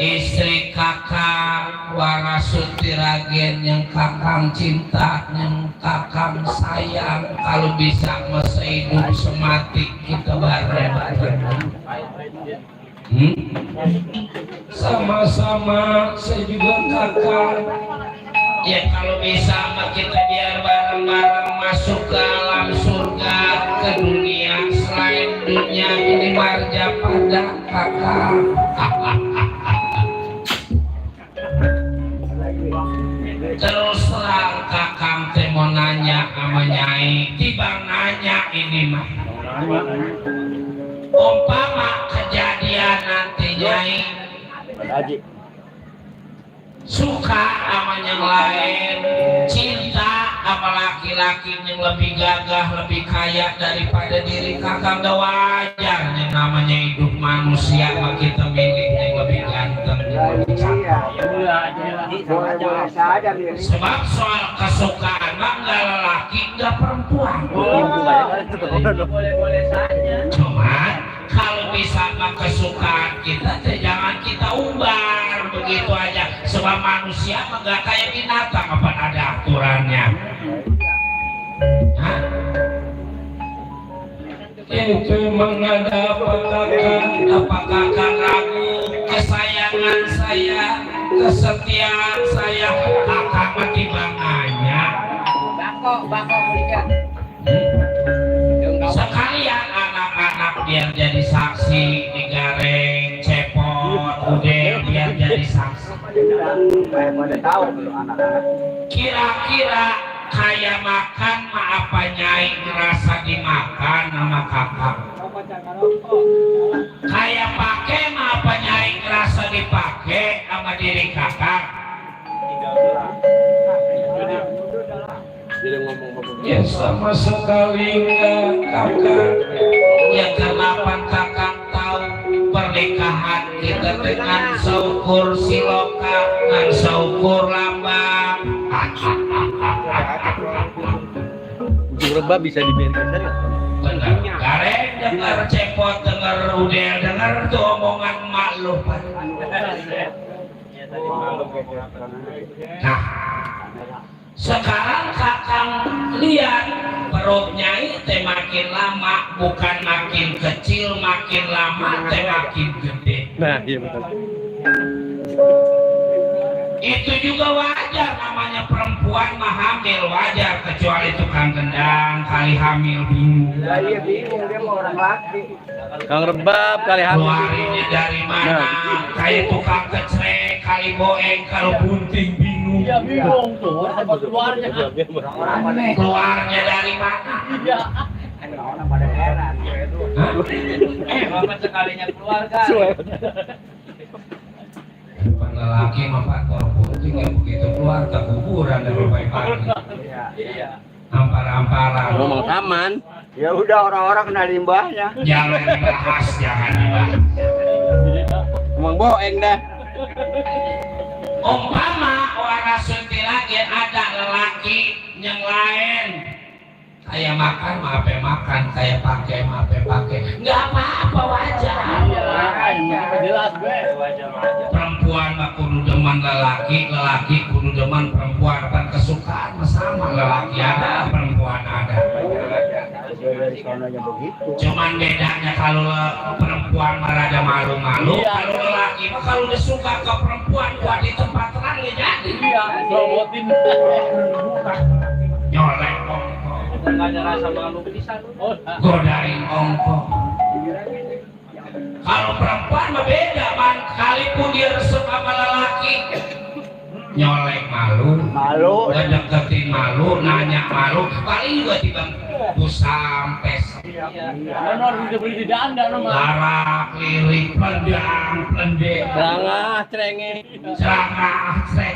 Istri kakang warasuti ragen yang kakang cinta, yang kakang sayang, kalau bisa masa hidup semati kita bareng. Sama-sama saya juga kakang. Ya kalau bisa kita biar bareng-bareng masuk ke alam surga, ke dunia selain dunia ini marja pada kakak. Terus terang kakang temon nanya sama Nyai tibang nanya ini mah umpama kejadian nanti Nyai suka sama yang lain, cinta sama laki-laki yang lebih gagah, lebih kaya daripada diri kakak, udah wajar yang namanya hidup manusia mah kita milih yang lebih ganteng, yang lebih cantik. Sebab soal kesukaan mah nggak lelaki nggak perempuan. Boleh-boleh saja. Cuman kalau misalnya kesukaan kita jangan kita umbar begitu aja. Sebab manusia mah nggak kayak binatang, apa ada aturannya. Hah? Itu memang ada apakah ragu kesayangan saya, kesetiaan saya, kakak mati bangannya. Bako berikan. Sekalian anak-anak biar jadi saksi, digareng, cepot, udel biar jadi saksi. Kira-kira kayak makan mah apa Nyai ngerasa dimakan sama kakak? Kayak pakai mah apa Nyai ngerasa dipakai sama diri kakak? Ya sama sekali enggak kakak. Yang kenapa kakak tahu pernikahan kita dengan saukur siloka dan saukur lambang. Ujung rebah bisa dibiarkan saja. Benar. Gareng dengar cepot, dengar udel, dengar tuh omongan emak lu. Nah, sekarang kakang lihat perut Nyai teh makin lama, bukan makin kecil, makin lama teh makin gede. Nah, iya betul. Itu juga wajar, namanya perempuan mah hamil wajar, kecuali tukang gendang kali hamil bingung. Iya bingung, dia mau orang laki. Kang Rebab kali hamil. Keluarinnya dari mana? Kayak tukang kecrek kali boeng kalau bunting bingung. Iya bingung tuh, tempat keluarnya. Keluarnya dari mana? Iya. Orang pada heran. Bapak sekalinya keluarga. Bukan lelaki mah faktor bunting yang begitu keluar ke kuburan dan pagi-pagi. Iya. Ampar-amparan. Ngomong taman. Ya udah orang-orang kena limbahnya. Jangan dibahas, jangan dibahas. Ngomong boeng dah. Umpama orang sunti lagi ada lelaki yang lain kayak makan mape makan, kayak pakai mape pakai, nggak apa-apa wajar. Iya, jelas gue. Wajar. Perempuan mah kudu demen lelaki, lelaki kudu demen perempuan, kan kesukaan mah sama, lelaki ada, perempuan ada. Dari sononya begitu. Cuman bedanya kalau perempuan mah rada malu-malu, Iya. kalau lelaki mah kalau udah suka ke perempuan buat di tempat terang ya jadi. Iya, robotin. Nyolek ongko, Enggak ada rasa malu bisa. Oh, godain ongko. Kalau perempuan mah beda, man. Kalipun dia resep sama lelaki, nyolek malu, ngedeketin malu, nanya malu, paling juga tiba sampai Honor bisa beli di danda nomor. larak, lirik, pelendang, pelendek, Serangah, cerenge. cerangah, cek.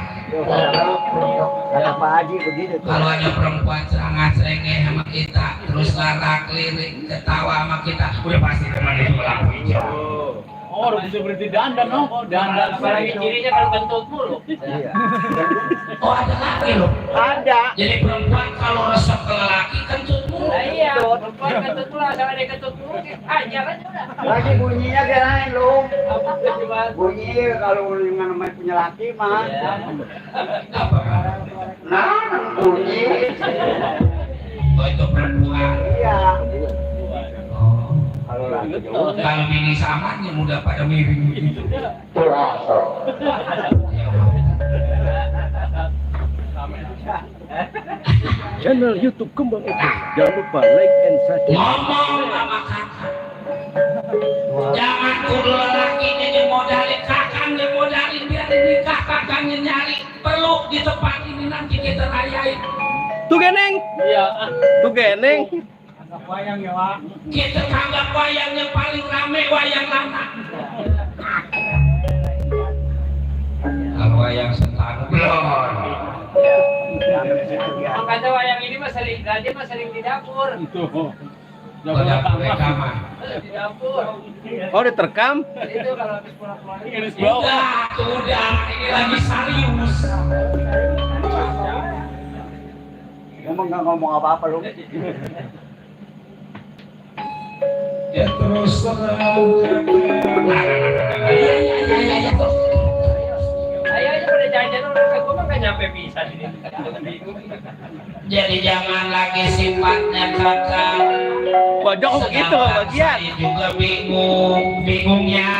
Kata Pak Haji begitu tuh. Kalau ada perempuan cerangah, cerengeh sama kita, terus larak, lirik, ketawa sama kita, udah pasti teman itu lampu hijau. Oh, bisa beli di danda no. Oh, danda apalagi cirinya kalau kentut mulu. Iya. Oh ada lagi loh. Ada. Jadi perempuan kalau resep ke lelaki kentut mulu. Nah, iya, perempuan kentut mulu, ada kentut mulu. Ajar aja udah. Lagi bunyinya kayak lain loh. Apa coba? Bunyi kalau dengan namanya punya laki mah. Apa? Nah, bunyi. Oh itu perempuan. Iya. Oh. Kalau laki Kalau bini samanya udah pada miring gitu. Ya Channel YouTube Kembang Itu. Jangan lupa like and subscribe. ngomong sama kakak. Jangan kudu lelakinya yang modalin, kakak yang modalin, biar ini kakak yang nyari. Perlu di tempat ini nanti kita rayain. Tuh geneng. Iya. Tuh geneng. Wayang ya, Pak. Kita kanggap wayangnya paling rame wayang lama. Kalau wayang sentanu belum. Makanya wayang ini mah sering di dapur. Itu. Dapur rekaman. Di dapur. Oh, diterkam. Itu kalau habis pulang-pulang ini Udah, ini lagi serius. Ngomong nggak ngomong apa-apa lu. Ya terus terang. Ayo aja pada jajan orang gue mah nggak nyampe bisa di sini. Jadi jangan lagi sifatnya kakak. Pojok begitu bagian. Saya juga bingungnya.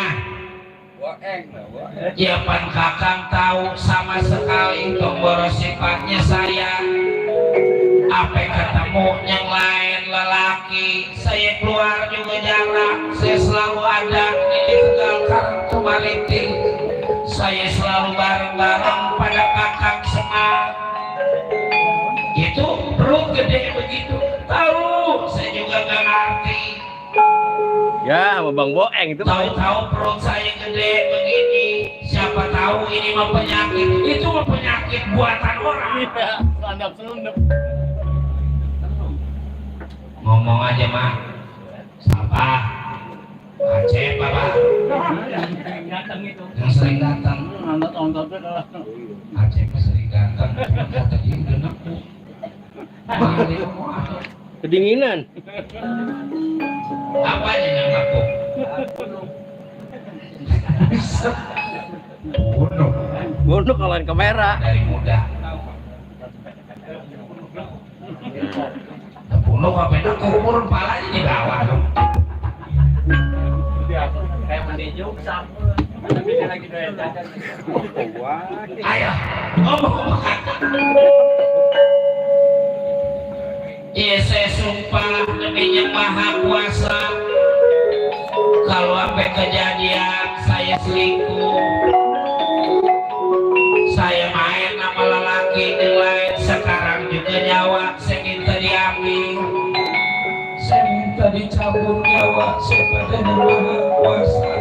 Ya pan kakang tahu sama sekali tombol sifatnya saya. Apa ketemu yang lain lelaki, saya keluar juga jarang. Saya selalu ada di Tegal Karangtumariting. Saya selalu bareng-bareng pada kakang semua. Itu perut gede begitu. Tahu, saya juga nggak ngerti. Ya, sama Bang Boeng itu. Tahu-tahu perut saya gede begini. Siapa tahu ini mah penyakit. Itu mah penyakit buatan orang. Iya, selendap. Ngomong aja mah. Siapa? Aceh Bapak. Datang itu. Yang sering datang. Nonton kalau Aceh mah sering datang. Kata dia udah naku. Balik semua. Kedinginan. Apa aja yang naku? Bunuh. Bunuh kalau kamera. Dari muda. Bunuh apa nak umur palanya di bawah dong. kayak mandi joksa. Tapi dia lagi doyan jajan. Ayo, ngomong. Iya saya sumpah demi Yang Maha Kuasa, kalau sampai kejadian saya selingkuh, saya main sama lelaki yang lain, sekarang juga nyawa saya minta diambil, saya minta dicabut nyawa saya pada Yang Maha Kuasa.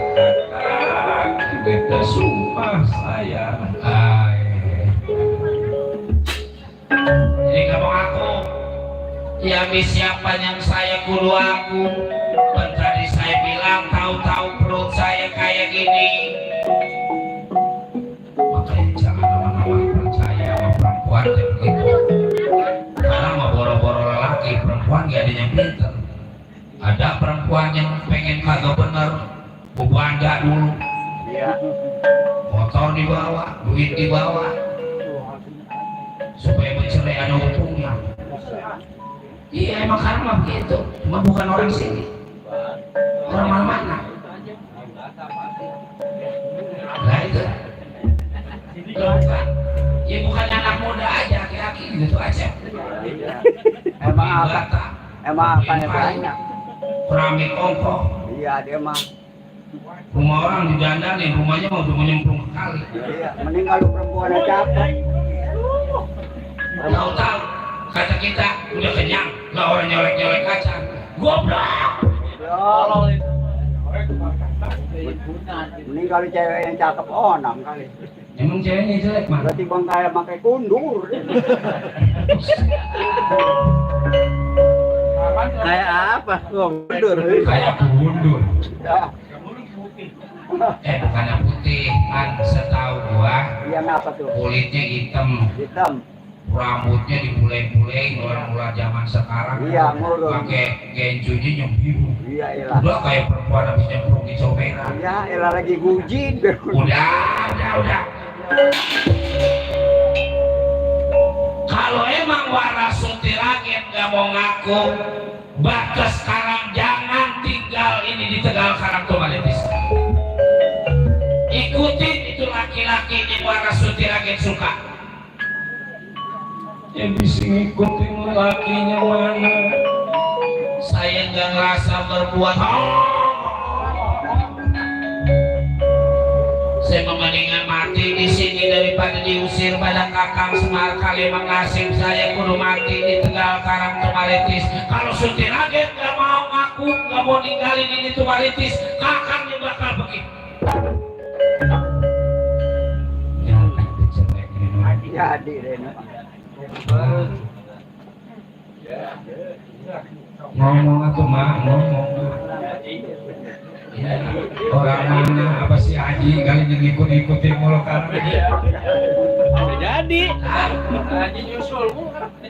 Beda sumpah saya. Jadi kamu aku ya siapa yang saya kudu aku. Dan tadi saya bilang tahu-tahu perut saya kayak gini. Makanya jangan lama-lama percaya sama perempuan kayak begitu. Karena mau boro-boro lelaki, perempuan gak ada yang pinter. Ada perempuan yang pengen kagak bener, bubanda dulu. Iya. Motor dibawa, duit dibawa, supaya bercerai ada untungnya. Iya emang karma begitu, cuma bukan orang sini, orang mana-mana. Nah itu, bukan, ya bukan anak muda aja, laki-laki gitu aja. Emang apa yang banyak? Keramik ongkoh, Iya dia mah. rumah orang didandanin, rumahnya mau cuma nyemplung ke kali. Iya. Mending kalau perempuannya capek. Tahu-tahu kata kita udah kenyang, lah orang nyolek-nyolek kacang. Goblok. Yo. Mending kalau cewek yang cakep onam kali. Emang ceweknya jelek mah? Berarti bang kayak pakai kundur. Kayak apa? Mundur. Kayak bundur. Ya. Bukannya putih, kan setahu gua Iya apa tuh? kulitnya hitam, Hitam. rambutnya dibulai-bulai, mula-mula zaman sekarang. Iya, ngurung. Pakai genjunya yang biru. Iya elah. Udah kayak perempuan habis nyemplung di comberan. Iya elah lagi gujin. Udah. Kalau emang waras Sutiragen gak mau ngaku, batas sekarang jangan tinggal ini di Tegal Karangtumariting. Ikutin itu laki-laki yang waras Sutiragen suka. Yang bisa ngikutin lakinya mana? Saya nggak ngerasa berbuat. Saya mendingan mati di sini daripada diusir pada Kakang Semar kali mengasih saya kudu mati di Tegal Karang Tumaritis. Kalau Sunti Raden gak mau ngaku, gak mau ninggalin ini Tumaritis, Kakang yang bakal begitu. Jadi Reno. Ngomong atau mah ngomong. Ya, orang mana apa sih Haji kali ngikut-ngikutin mulu kan? Bisa jadi. Haji nyusul.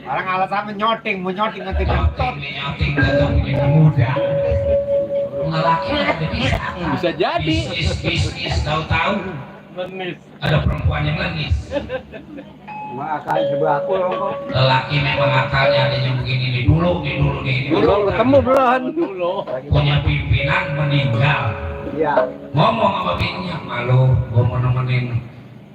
Orang alasan menyoting nanti Nyoting datang ini muda. Lelaki ada bisa. Bisa jadi. Bisnis tahu-tahu Nangis. ada perempuan yang nangis. Makan sebahku loh. Lelaki memang akalnya ada yang begini nih dulu. Ketemu belum? Dulu. Punya pimpinan meninggal. Iya. Ngomong sama bininya, malu, gua mau nemenin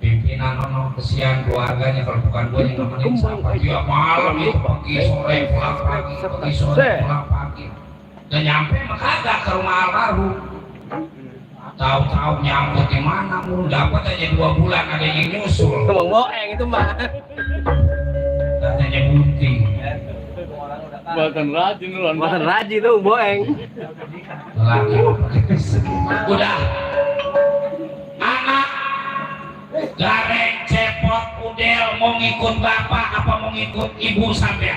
pimpinan ono kesian keluarganya kalau bukan gua yang nemenin siapa? Dia malam itu pagi sore pulang pagi, pagi sore pulang pagi. Dan nyampe mah kagak ke rumah almarhum. Tahu-tahu nyambut di mana mulu dapat aja 2 bulan ada yang nyusul. Bang Boeng itu mah. Katanya bunting. Buatan rajin lu. Buatan Raji tuh Boeng. Laki. Udah. Anak gareng cepot udel mau ngikut bapak apa mau ngikut ibu sampean?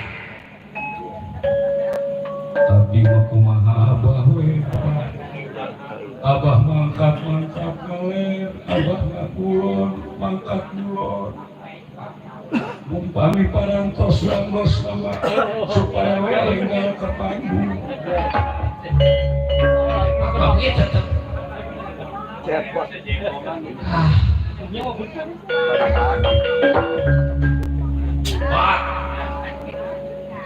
Abdi mah kumaha abah we. Abah mangkat galer, abah ngakulon mangkat kulon. Mumpami parantos langos nama supaya we enggal ke panggung. Apa gitu tuh? Cepot. Pak,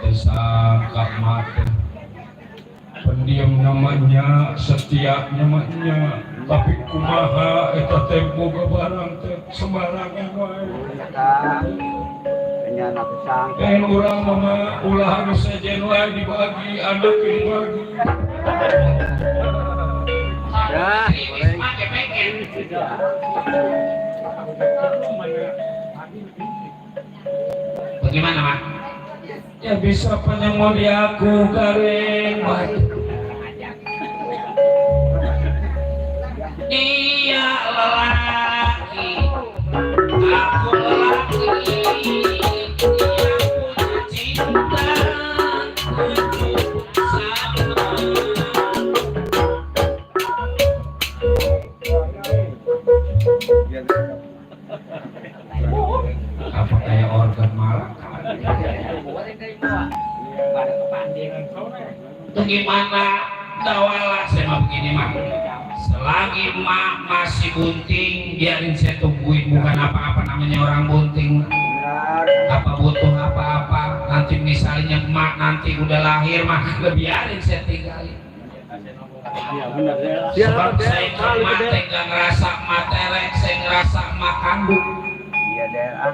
tersangka mati. Pendiam namanya, setia namanya, tapi kumaha eta teh boga barang teh sembarangan wae. Penyana pesang. Kan urang mah ulah anu sejen wae dibagi, anak dibagi. Ya, bagaimana, Mak? Ya bisa penyemodi aku gareng. Dia lelaki, aku lelaki. Dia punya cinta untuk sama. Apa kayak organ malah? Itu gimana dawala saya mah begini mah. Selagi mak masih bunting, biarin saya tungguin, bukan apa-apa namanya orang bunting. Apa butuh apa-apa, nanti misalnya emak nanti udah lahir mah, biarin saya tinggalin. Iya benar ya. Sebab saya emak tega ngerasa materek, saya ngerasa emak kandung. Iya daerah.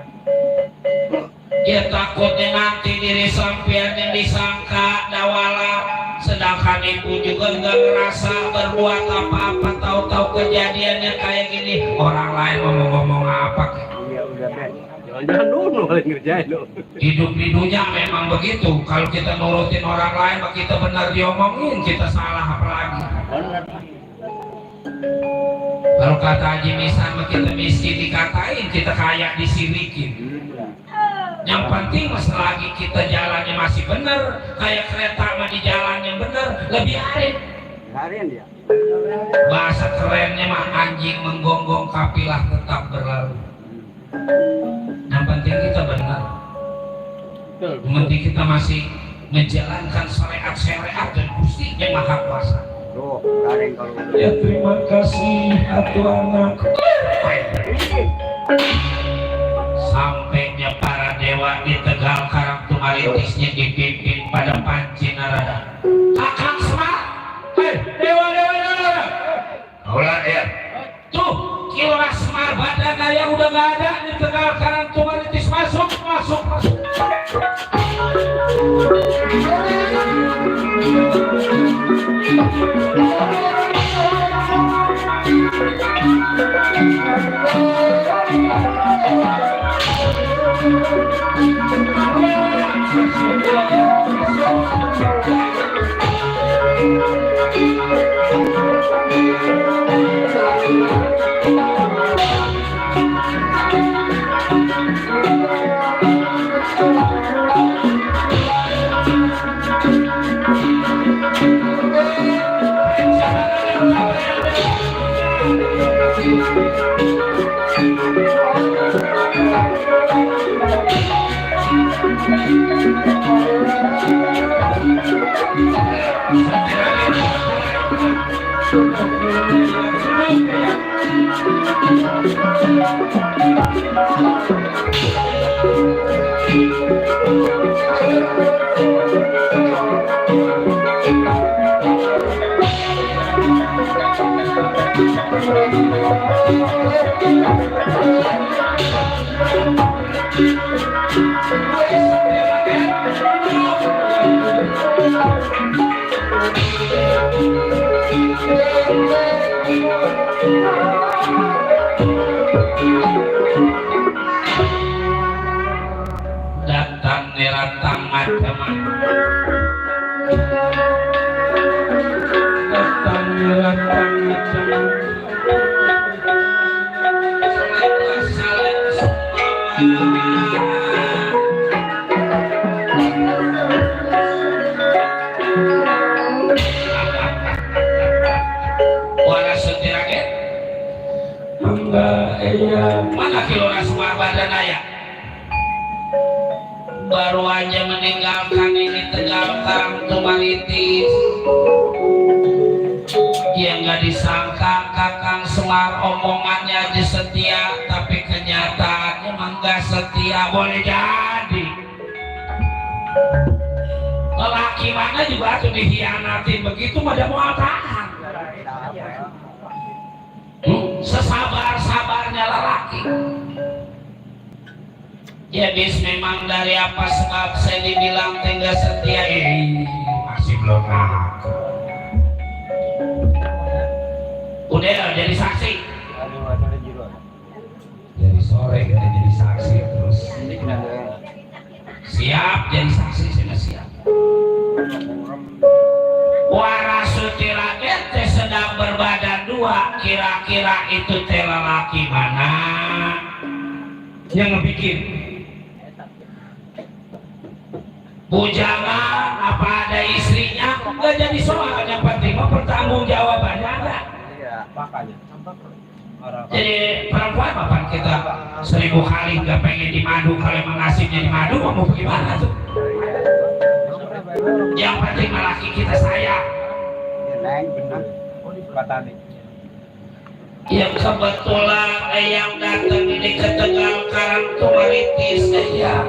Ya takutnya nanti diri sampean yang disangka dawala, sedangkan ibu juga nggak ngerasa berbuat apa-apa, tahu-tahu kejadiannya kayak gini. Orang lain ngomong-ngomong apa? Iya udah deh. jangan dulu paling ngerjain dulu. Hidup di dunia memang begitu. Kalau kita nurutin orang lain, kita benar diomongin, kita salah apalagi. Kalau kata Haji Misan, kita miskin dikatain, kita kaya disirikin. Yang penting selagi kita jalannya masih benar, kayak kereta mah di jalan yang benar, lebih arin. Harian dia. Bahasa kerennya mah anjing menggonggong kapilah tetap berlalu. Yang penting kita benar. Yang penting kita masih menjalankan syariat dan Gusti yang Maha Kuasa. Tuh, garing kalau. Ya terima kasih atuh anak. Sampainya para dewa di Tegal Karang Tumaritisnya dipimpin pada Panci Narada. Kakang Semar, dewa. Kaulah ya. Tuh, Kilora Semar badan yang udah nggak ada di Tegal Karang Tumaritis, masuk. Datang neratang teman, datang neratang teman, saling semua. Wala sutiraget, enggak iya. Mana kilora semua badan ayah? Baru aja meninggalkan ini Tegal Karang Tumaritis. Ya nggak disangka Kakang Semar omongannya aja setia, tapi kenyataannya emang nggak setia. Boleh jadi lelaki mana juga tuh dihianatin begitu, mada mau tahan. Sesabar-sabarnya lelaki. Ya bis memang dari apa sebab saya dibilang tinggal setia, masih belum ngaku. Udah jadi saksi. Jadi sore kita jadi saksi terus. Siap jadi saksi, saya siap. Warasuti rakyat teh sedang berbadan dua, kira-kira itu teh lelaki mana yang ngebikin? Bujangan apa ada istrinya? Nggak jadi soal, yang penting mah pertanggung jawabannya ada. Jadi perempuan apa kita 1000 kali nggak pengen dimadu, kalau emang nasibnya dimadu mau bagaimana tuh? Yang penting laki kita sayang. Yang kebetulan yang datang ini ke Tegal Karang Tumaritis ya.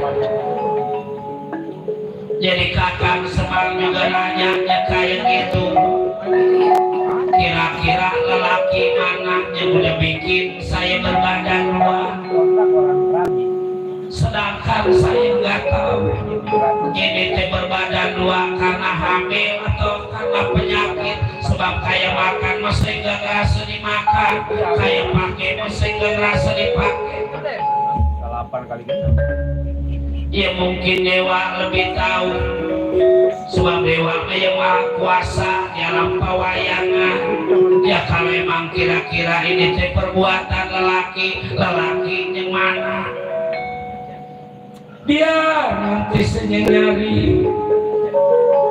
Jadi Kakang Semar juga nanya kayak gitu. Kira-kira lelaki mana yang udah bikin saya berbadan dua, sedangkan saya nggak tahu ini teh berbadan dua karena hamil atau karena penyakit. Sebab kayak makan mesti nggak ngerasa dimakan, kayak pakai mesti nggak ngerasa dipakai. 8 kali gitu. Ya mungkin dewa lebih tahu, sebab dewa yang maha kuasa dalam pawayangan. Ya kalau emang kira-kira ini teh perbuatan lelaki yang mana? Dia nanti saya nyari,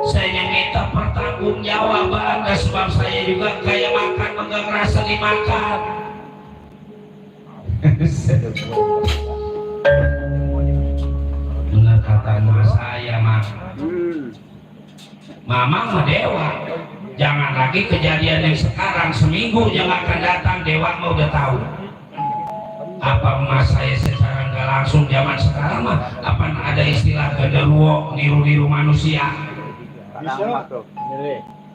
saya minta pertanggungjawaban, sebab saya juga kayak makan enggak ngerasa dimakan. Benar kata mas saya mah, mamang mah dewa. Jangan lagi kejadian yang sekarang, seminggu yang akan datang dewa mau udah tahu. Apa mas saya secara nggak langsung zaman sekarang mah apa ada istilah genderuwo, niru-niru manusia.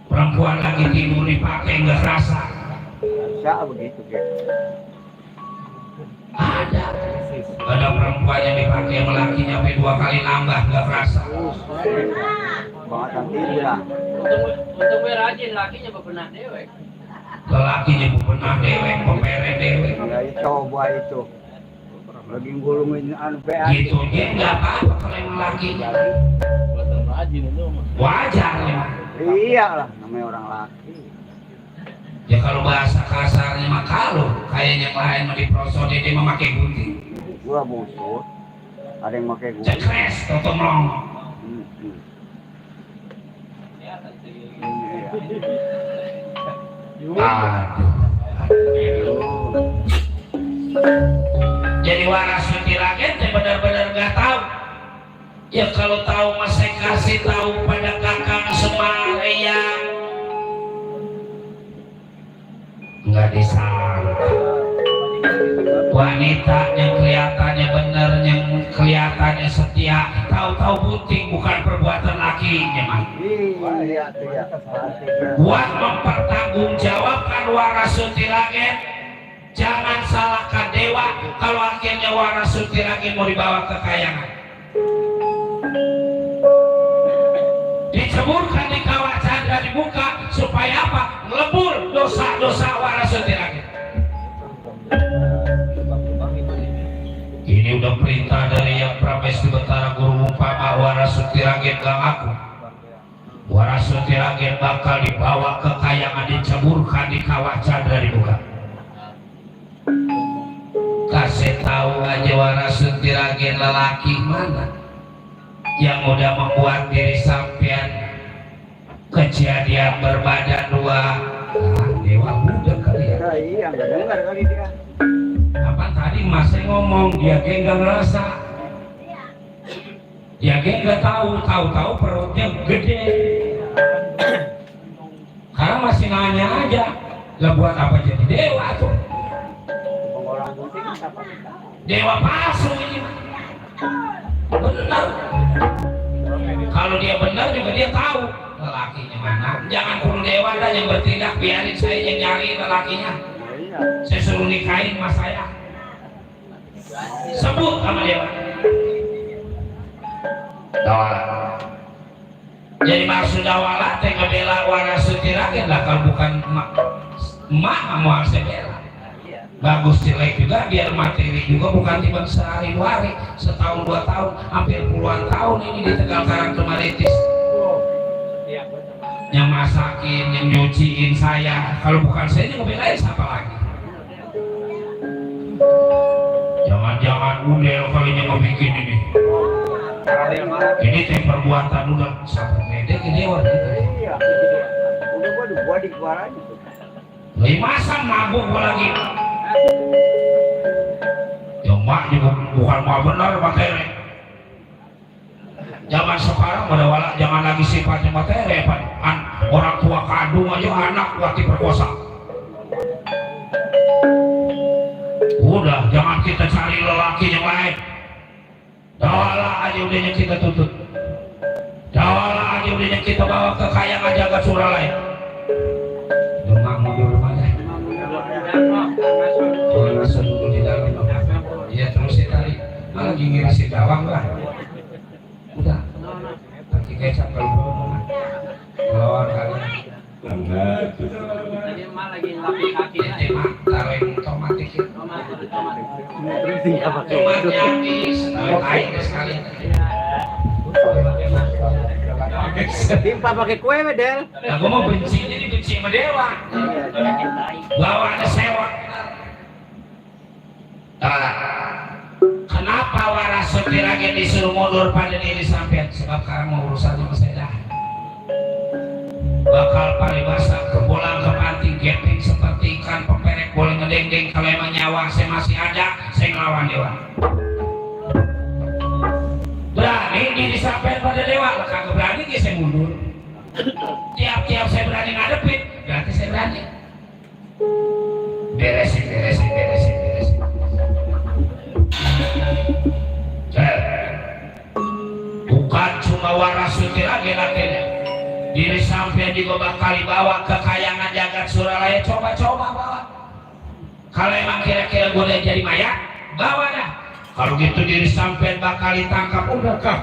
Perempuan lagi tidur dipakai nggak rasa. Bisa begitu kan? Ada perempuan yang dipakai sama lakinya sampai 2 kali nambah nggak rasa. Bahkan tidak. Untuk rajin lakinya bebenah dewek. Lelakinya bebenah dewek, pepere dewek. Ya itu coba itu. Lagi ngulungin anu PA. Gitu dia nggak apa-apa kalau yang laki. Buatan rajin itu mah. Wajar ya. Iya lah, namanya orang laki. Ya kalau bahasa kasarnya mah kalau kayak yang lain mau diprosodi dia memakai gunting. Gua busut. Ada yang pakai gua. Cekres, toto melong. Aduh. Jadi waras Sutiragen teh benar-benar nggak tahu. Ya kalau tahu mas saya kasih tahu pada kakang Semarang. Nggak disangka. Wanita yang kelihatannya benar, yang kelihatannya setia, tahu-tahu bunting bukan perbuatan lakinya mah. Iya. Buat mempertanggungjawabkan waras Sutiragen, jangan salahkan dewa kalau akhirnya waras Sutiragen mau dibawa ke kayangan. Diceburkan di kawah Chandra dibuka supaya apa? Lebur dosa-dosa waras Sutiragen. Ini udah perintah dari yang Pramesti Betara Guru Umpama waras Sutiragen gak ngaku. Waras Sutiragen bakal dibawa ke kayangan, diceburkan di kawah Chandra dibuka. Kasih tahu aja waras Sutiragen lelaki mana yang udah membuat diri sampean kejadian berbadan dua. Nah, dewa budak kali ya. Iya, nggak dengar kali dia. Apa tadi Mas saya ngomong dia geng nggak ngerasa, dia geng nggak tahu perutnya gede. Karena masih nanya aja, lah buat apa jadi dewa tuh? Orang bunting apa? Dewa palsu ini. Benar. Kalau dia benar juga dia tahu lelakinya mana. Jangan kudu dewa dah yang bertindak, biarin saya yang nyari lelakinya. Saya suruh nikahin mas saya. Sebut sama dewa. Dawala. Jadi maksud dawala teh ngebela waras Sutiragen lah, kalau bukan emak mau saya bela. Bagus jelek juga biar materi juga, bukan tiba sehari dua hari, setahun 2 tahun, hampir puluhan tahun ini di Tegal Karang Tumaritis. Yang masakin, yang nyuciin saya, kalau bukan saya ini ngebelain siapa lagi? Jangan-jangan undel kalinya ngebikin ini. Ini teh perbuatan udah sampai beda gini dewa gitu ya. Iya. Udah gua di keluar aja tuh. Lagi masa mabuk gua lagi. Ya mak juga bukan mau benar materi. Zaman sekarang pada wala jangan lagi sifatnya materi, orang tua kandung aja anak buat diperkosa. Udah jangan kita cari lelaki yang lain. Dawala aja udahnya kita tuntut. Dawala aja udahnya kita bawa ke kayangan Jagat Suralaya. Demang mobil rumahnya. Jangan asal dulu di dalam. Iya terus si tadi lagi ngirisin dawang lah. Udah. Nanti kecap kalau ngomong. Lawan kalian. Tadi mah lagi lapis kaki. Jadi mah taruhin otomatis. Berhenti apa? Tomatnya habis. Lain sekali. Timpa pakai kue medel. Nah, gue mau benci, jadi benci sama dewa. Bawaannya sewa. Kenapa waras Sutiragen disuruh mundur pada diri sampean? Sebab sekarang mau urusan sama saya dah. Bakal paribasa kebolang kepanting gepeng seperti ikan peperek boleh ngedeng-deng. Kalau emang nyawa saya masih ada, saya ngelawan dewa. Berani diri sampean pada dewa, kagak berani dia saya mundur. Tiap-tiap saya berani ngadepin, berarti saya berani. Beresin. Bukan cuma waras Sutiragen akhirnya, diri sampean juga bakal dibawa ke kayangan Jagat Suralaya. Coba-coba bawa. Kalau emang kira-kira gue udah jadi mayat, bawa dah. Kalau gitu diri sampean bakal ditangkap. Udah kah?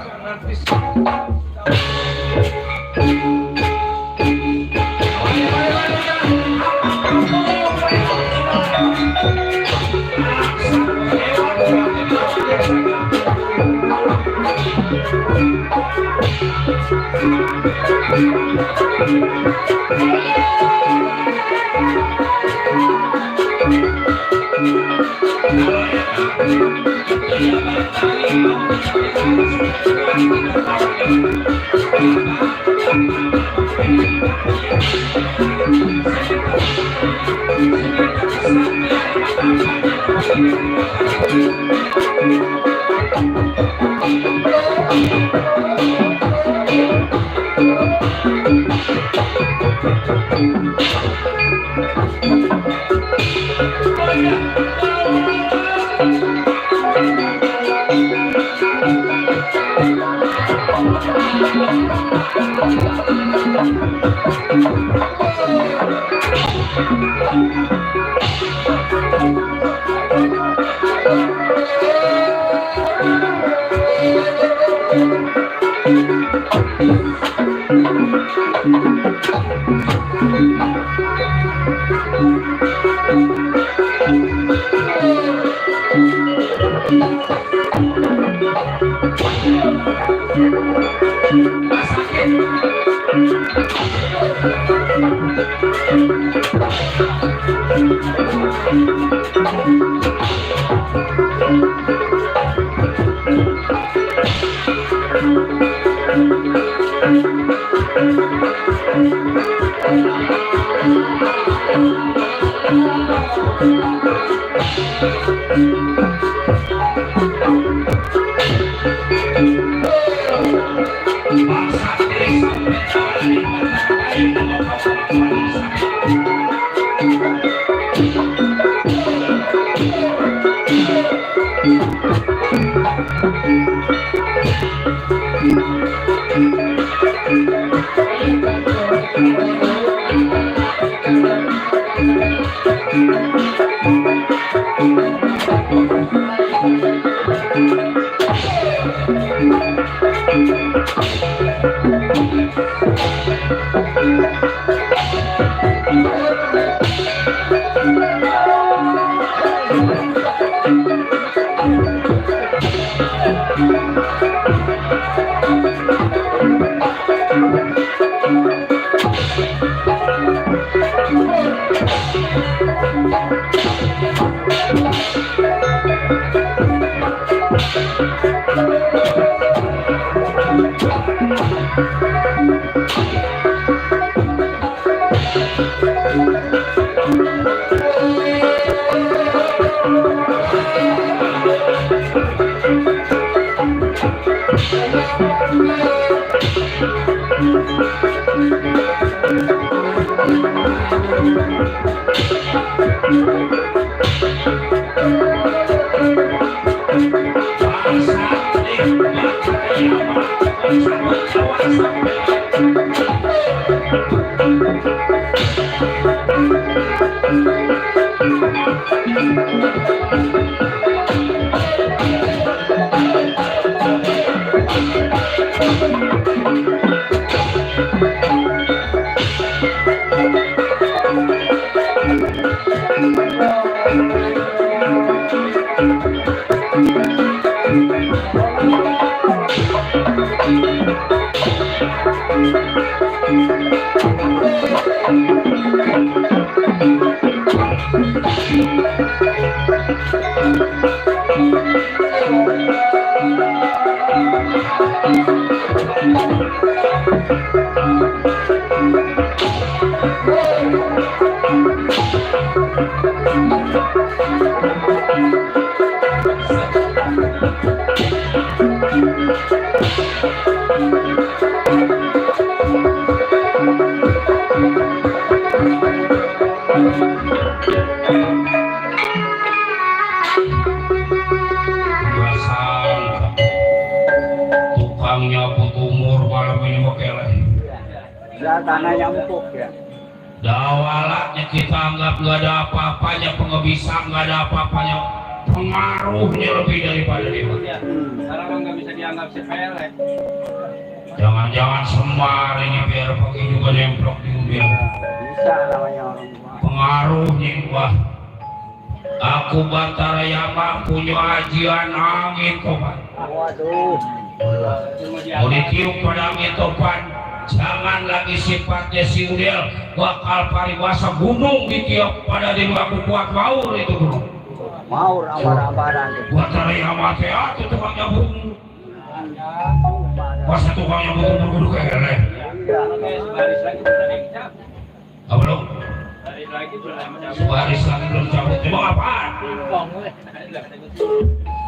Tanahnya empuk ya. Dawalatnya kita anggap nggak ada apa-apanya, pengebisa nggak ada apa-apanya, pengaruhnya lebih daripada dia. Sekarang nggak bisa dianggap sepele. Jangan-jangan semar ini biar pakai juga nemplok di mobil. Bisa namanya orang tua. Pengaruhnya wah. Aku Batara Yama punya ajian angin kok Pak. Waduh. mau ditiup pada topan, jangan lagi sifatnya si udel bakal paribasa gunung ditiup pada di aku kuat maur itu gunung Mau ambar-ambaran gitu. buat tarik amate itu tukang nyambung masa tukang nyambung berduduk kayak gini Sebaris lagi belum kita. apa lo? Sebaris lagi belum. sebaris lagi belum cabut emang apaan?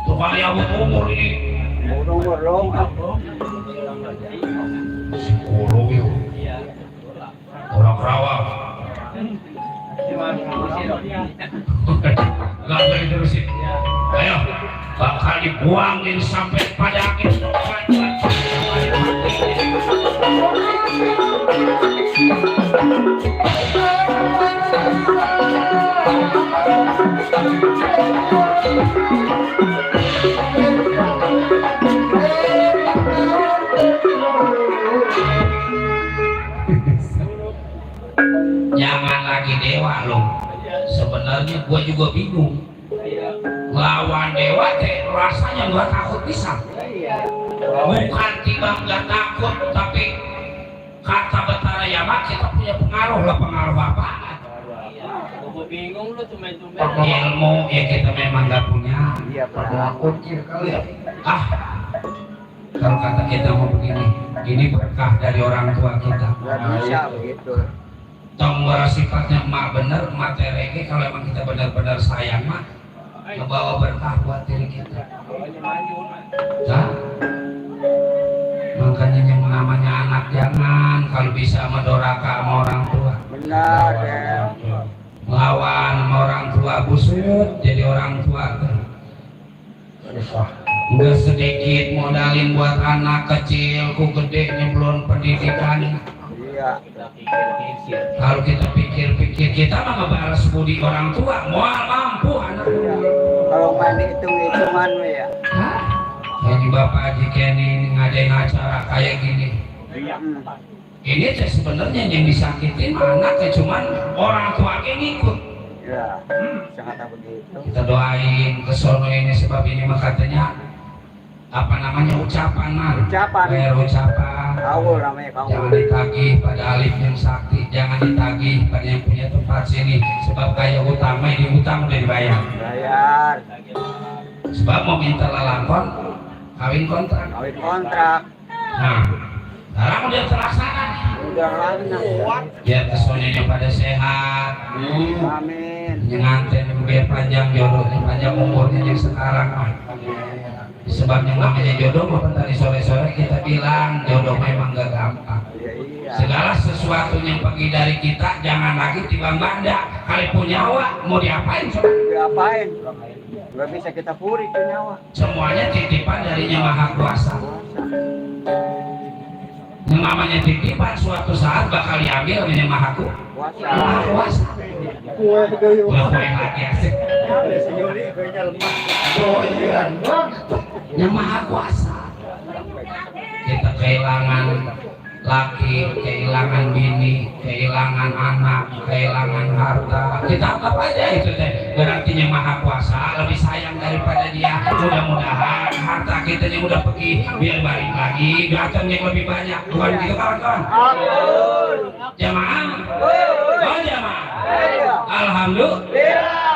tukang nyambung umur ini Murung-murung. sepuluh yuk orang Kerawang gak boleh terusin ayo bakal dibuangin sampai pada akhir jangan lagi dewa lo sebenarnya gua juga bingung lawan dewa teh rasanya gua takut bisa bukan tiba gak takut tapi kata Betara Yama kita punya pengaruh lah pengaruh apaan Gue bingung lu tumen-tumen. ilmu ya kita memang gak punya Iya, Pak. ah kalau kata kita mau begini ini berkah dari orang tua kita Nggak bisa begitu. tong sifatnya emak bener emak terege kalau emang kita benar-benar sayang mah ngebawa berkah buat diri kita nah, makanya yang namanya anak jangan kalau bisa mendoraka sama orang tua Benar, ya. melawan sama orang tua busut jadi orang tua nggak sedikit modalin buat anak kecil ku gede belum pendidikannya Iya. kalau kita pikir-pikir kita mah ngebalas budi orang tua moal mampu anak Iya. Kalau main hitung-hitungan ya. hah? Ini Bapak Haji Kenny ngadain acara kayak gini Hmm. ini teh sebenarnya yang disakitin anaknya cuman orang tua ngikut Ya. Sangat begitu. kita doain ke sono ini sebab ini mah katanya apa namanya ucapan mah Ucapan. bayar ucapan Kau namanya kau. jangan ditagih pada alim yang sakti jangan ditagih pada yang punya tempat sini sebab kaya utama ini utang udah dibayar Bayar. sebab mau minta lalangkon kawin kontrak Kawin kontrak. nah sekarang udah terlaksana Udah lama. biar kesononya pada sehat Amin. yang nganten biar panjang jodohnya panjang umurnya yang sekarang sebab yang namanya jodoh maupun tadi sore-sore kita bilang jodoh memang gak gampang Iya, iya. segala sesuatu yang pergi dari kita jangan lagi timbang banda kali punya nyawa mau diapain coba Diapain? Gak bisa kita puri ke nyawa. semuanya titipan darinya maha kuasa yang namanya titipan suatu saat bakal diambil oleh maha kuasa kue hati asik yang maha kuasa kita kehilangan laki, kehilangan bini, kehilangan anak, kehilangan harta kita anggap aja itu teh berarti yang maha kuasa lebih sayang daripada dia mudah-mudahan harta kita yang udah pergi biar balik lagi datang yang lebih banyak bukan gitu kawan-kawan jamaah oh jamaah alhamdulillah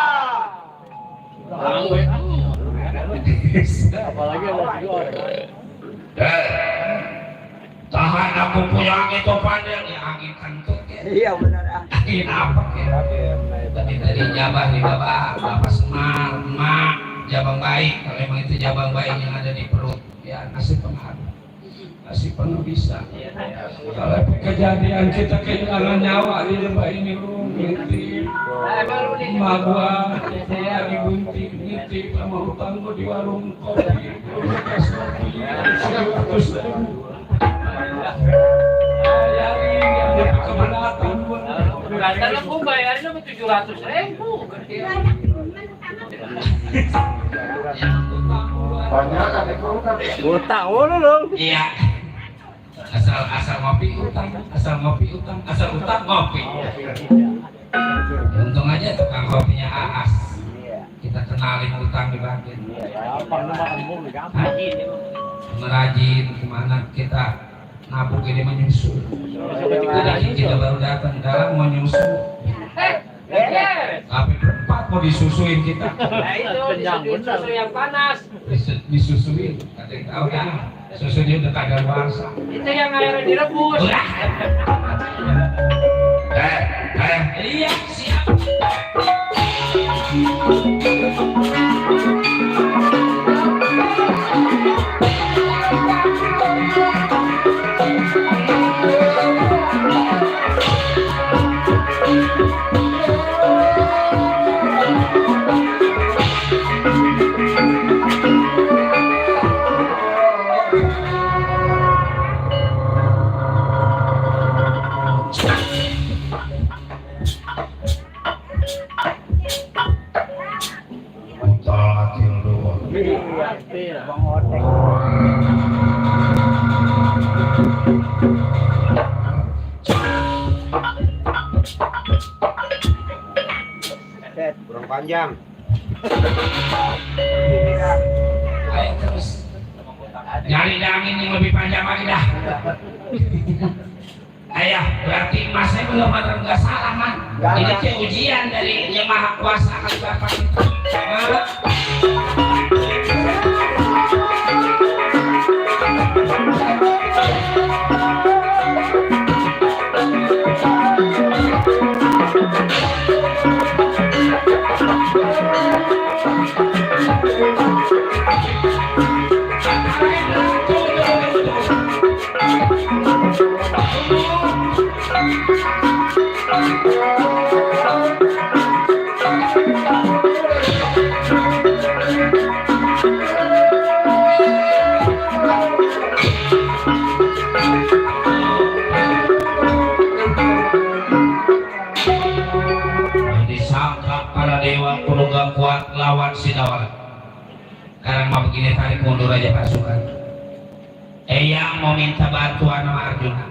Apalagi ada dua. tahan aku punya angin topannya ya angin kentut ya Iya benar. angin apa ya tadi jabang nih bapak Semar emak jabang baik kalau emang itu jabang baik yang ada di perut ya kasih pengaruh kasih penuh bisa kalau kejadian kita kehilangan nyawa di lembah ini ngintip emak gua lagi gunting ngintip sama hutang gua di warung kopi terus bayarin dia keberatan gua Kata aku bayarin sama 700.000. Utang dong. iya asal ngopi utang asal utang ngopi untung aja tukang kopinya Aas kita kenalin utang di bagian merajin kemana kita nabung ini menyusul. Tadi kita baru datang dalam mau nyusul. Tapi berempat mau disusuin kita. Nah itu susu yang panas. Disusuin. Ada yang tahu ya. Susunya udah kagak luasa. Itu yang airnya direbus. Udah. Iya siap. Bang Otek. Kurang panjang. Ayo terus. Nyari angin yang lebih panjang lagi dah. Ayah, berarti masnya belum ada nggak salah man. Ini kayak ujian dari Yang Maha Kuasa kan Bapak itu. Disangka para dewa perlu gak kuat lawan Sidawara. Sekarang mau begini, tarik mundur aja pasukan. Eyang mau minta bantuan sama Arjuna.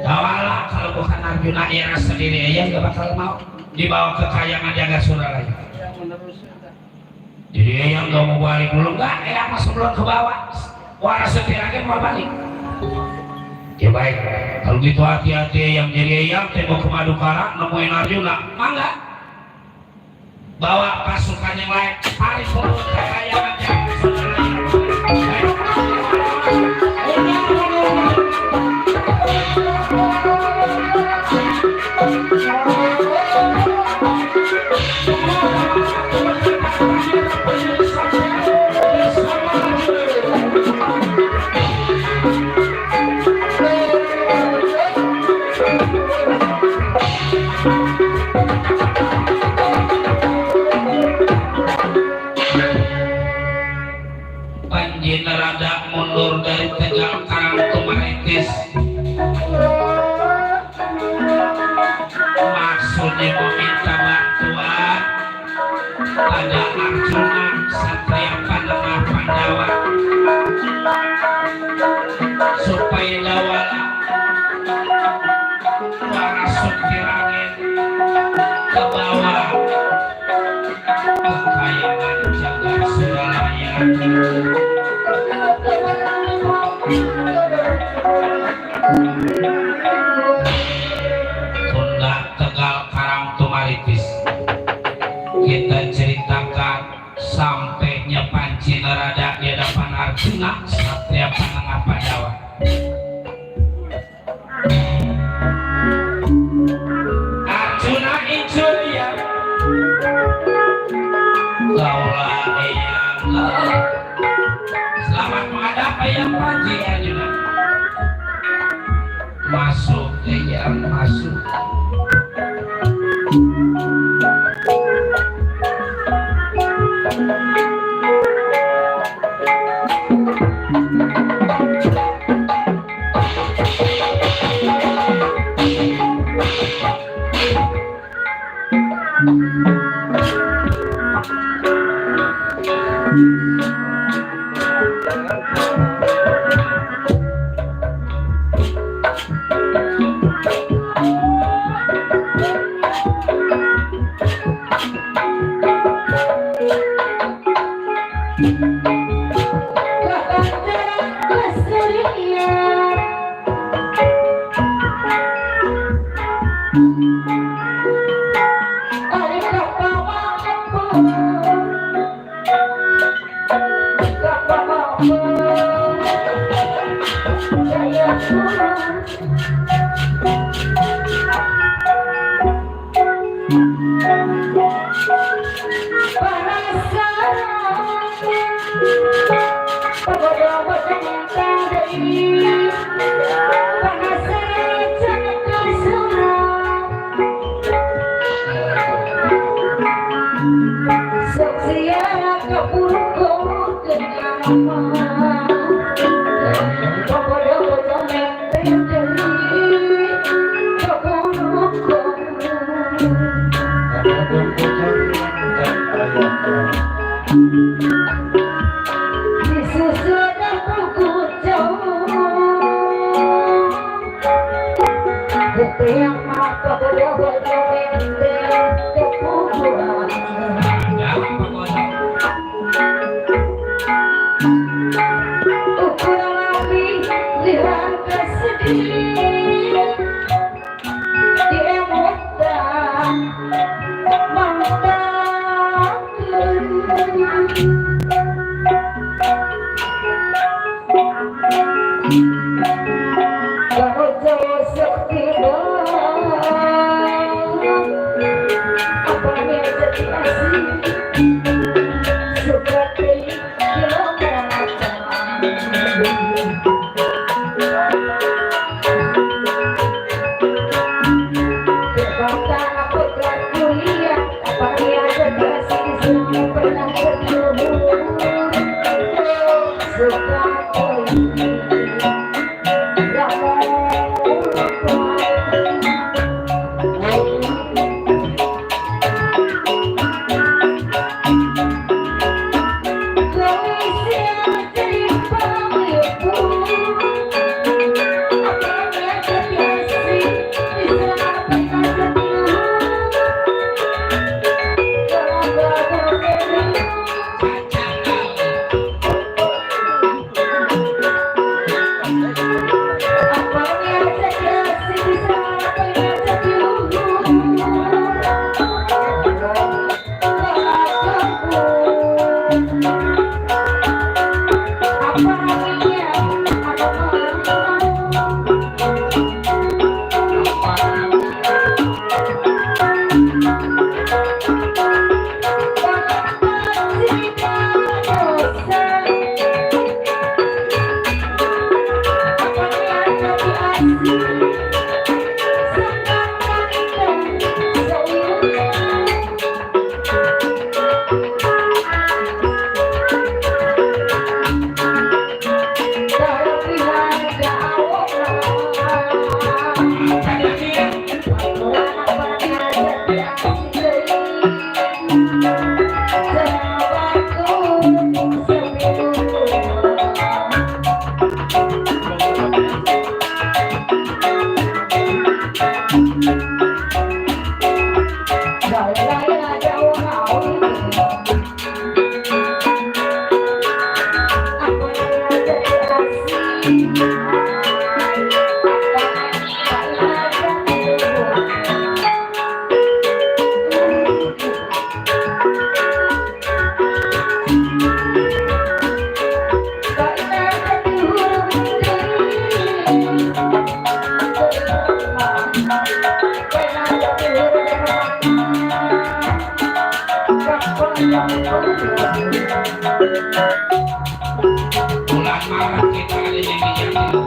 Kawalah kalau bukan Arjuna Ira sendiri, Eyang gak bakal mau dibawa ke kayangan Jagat Suralaya. Jadi Eyang gak mau balik dulu, enggak, Eyang masuk belum ke bawah. Waras setirangnya mau balik. Ya baik, kalau gitu hati-hati yang jadi Eyang tembok ke Madukara nemuin Arjuna, mangga bawa pasukan yang lain, tarik mundur ke kayangan Jagat Suralaya. Panjenengan mundur dari Tegal Karang Tumaritis, maksudnya meminta bantuan pada Arjuna Satria Panengah Pandawa supaya Dawala warasut kirangin ke bawah kekayaan Jagat Suralaya. Tunda Tegal Karang Tumaritis, kita ceritakan sampainya Panci Narada di hadapan Arjuna Satria Panengah Pandawa. Arjuna itu dia kaulah Eyang, selamat menghadapi Eyang Panci. Arjuna masuk, Eyang masuk. Bulan Maret kita ada nyanyi-nyanyi.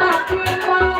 Aku mau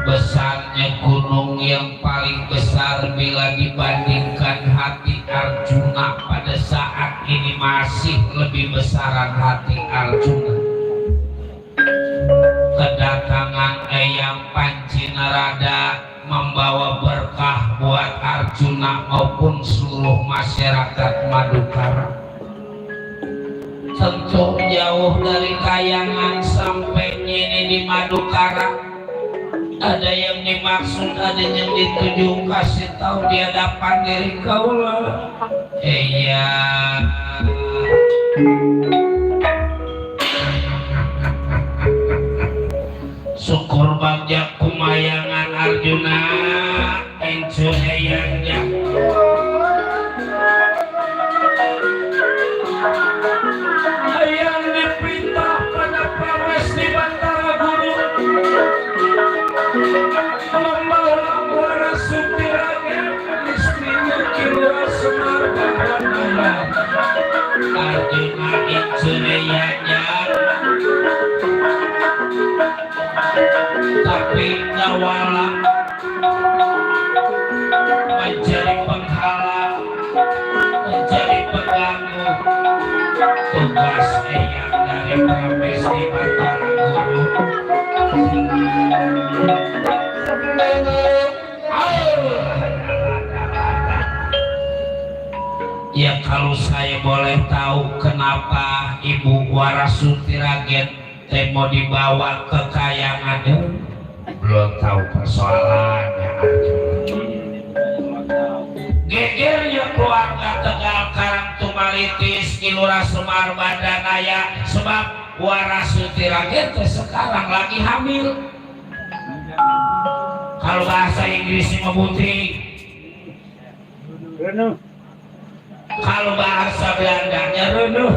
Besarnya gunung yang paling besar bila dibandingkan hati Arjuna pada saat ini masih lebih besaran hati Arjuna. Kedatangan Eyang Pancinarada membawa berkah buat Arjuna maupun seluruh masyarakat Madukara. Tentu jauh dari Kayangan sampai ini di Madukara. Ada yang dimaksud, ada yang dituju, kasih tahu di hadapan diri kaulah. Iya. Syukur bagja kumayangan Arjuna, encu eyangnya. Ayang diperintah pada para tapi nyawala menjadi penghalang, menjadi pengganggu tugas eyang dari Prames di Batara Guru. Ya kalau saya boleh tahu kenapa Ibu Warasuti Ragen mau dibawa ke Kayangan, belum tahu persoalannya. Gegernya keluarga Tegal Karang Tumalitis Kilura Semar Badanaya sebab Warasuti Ragen sekarang lagi hamil. Kalau bahasa Inggrisnya memutih, kalau bahasa Belandanya renuh.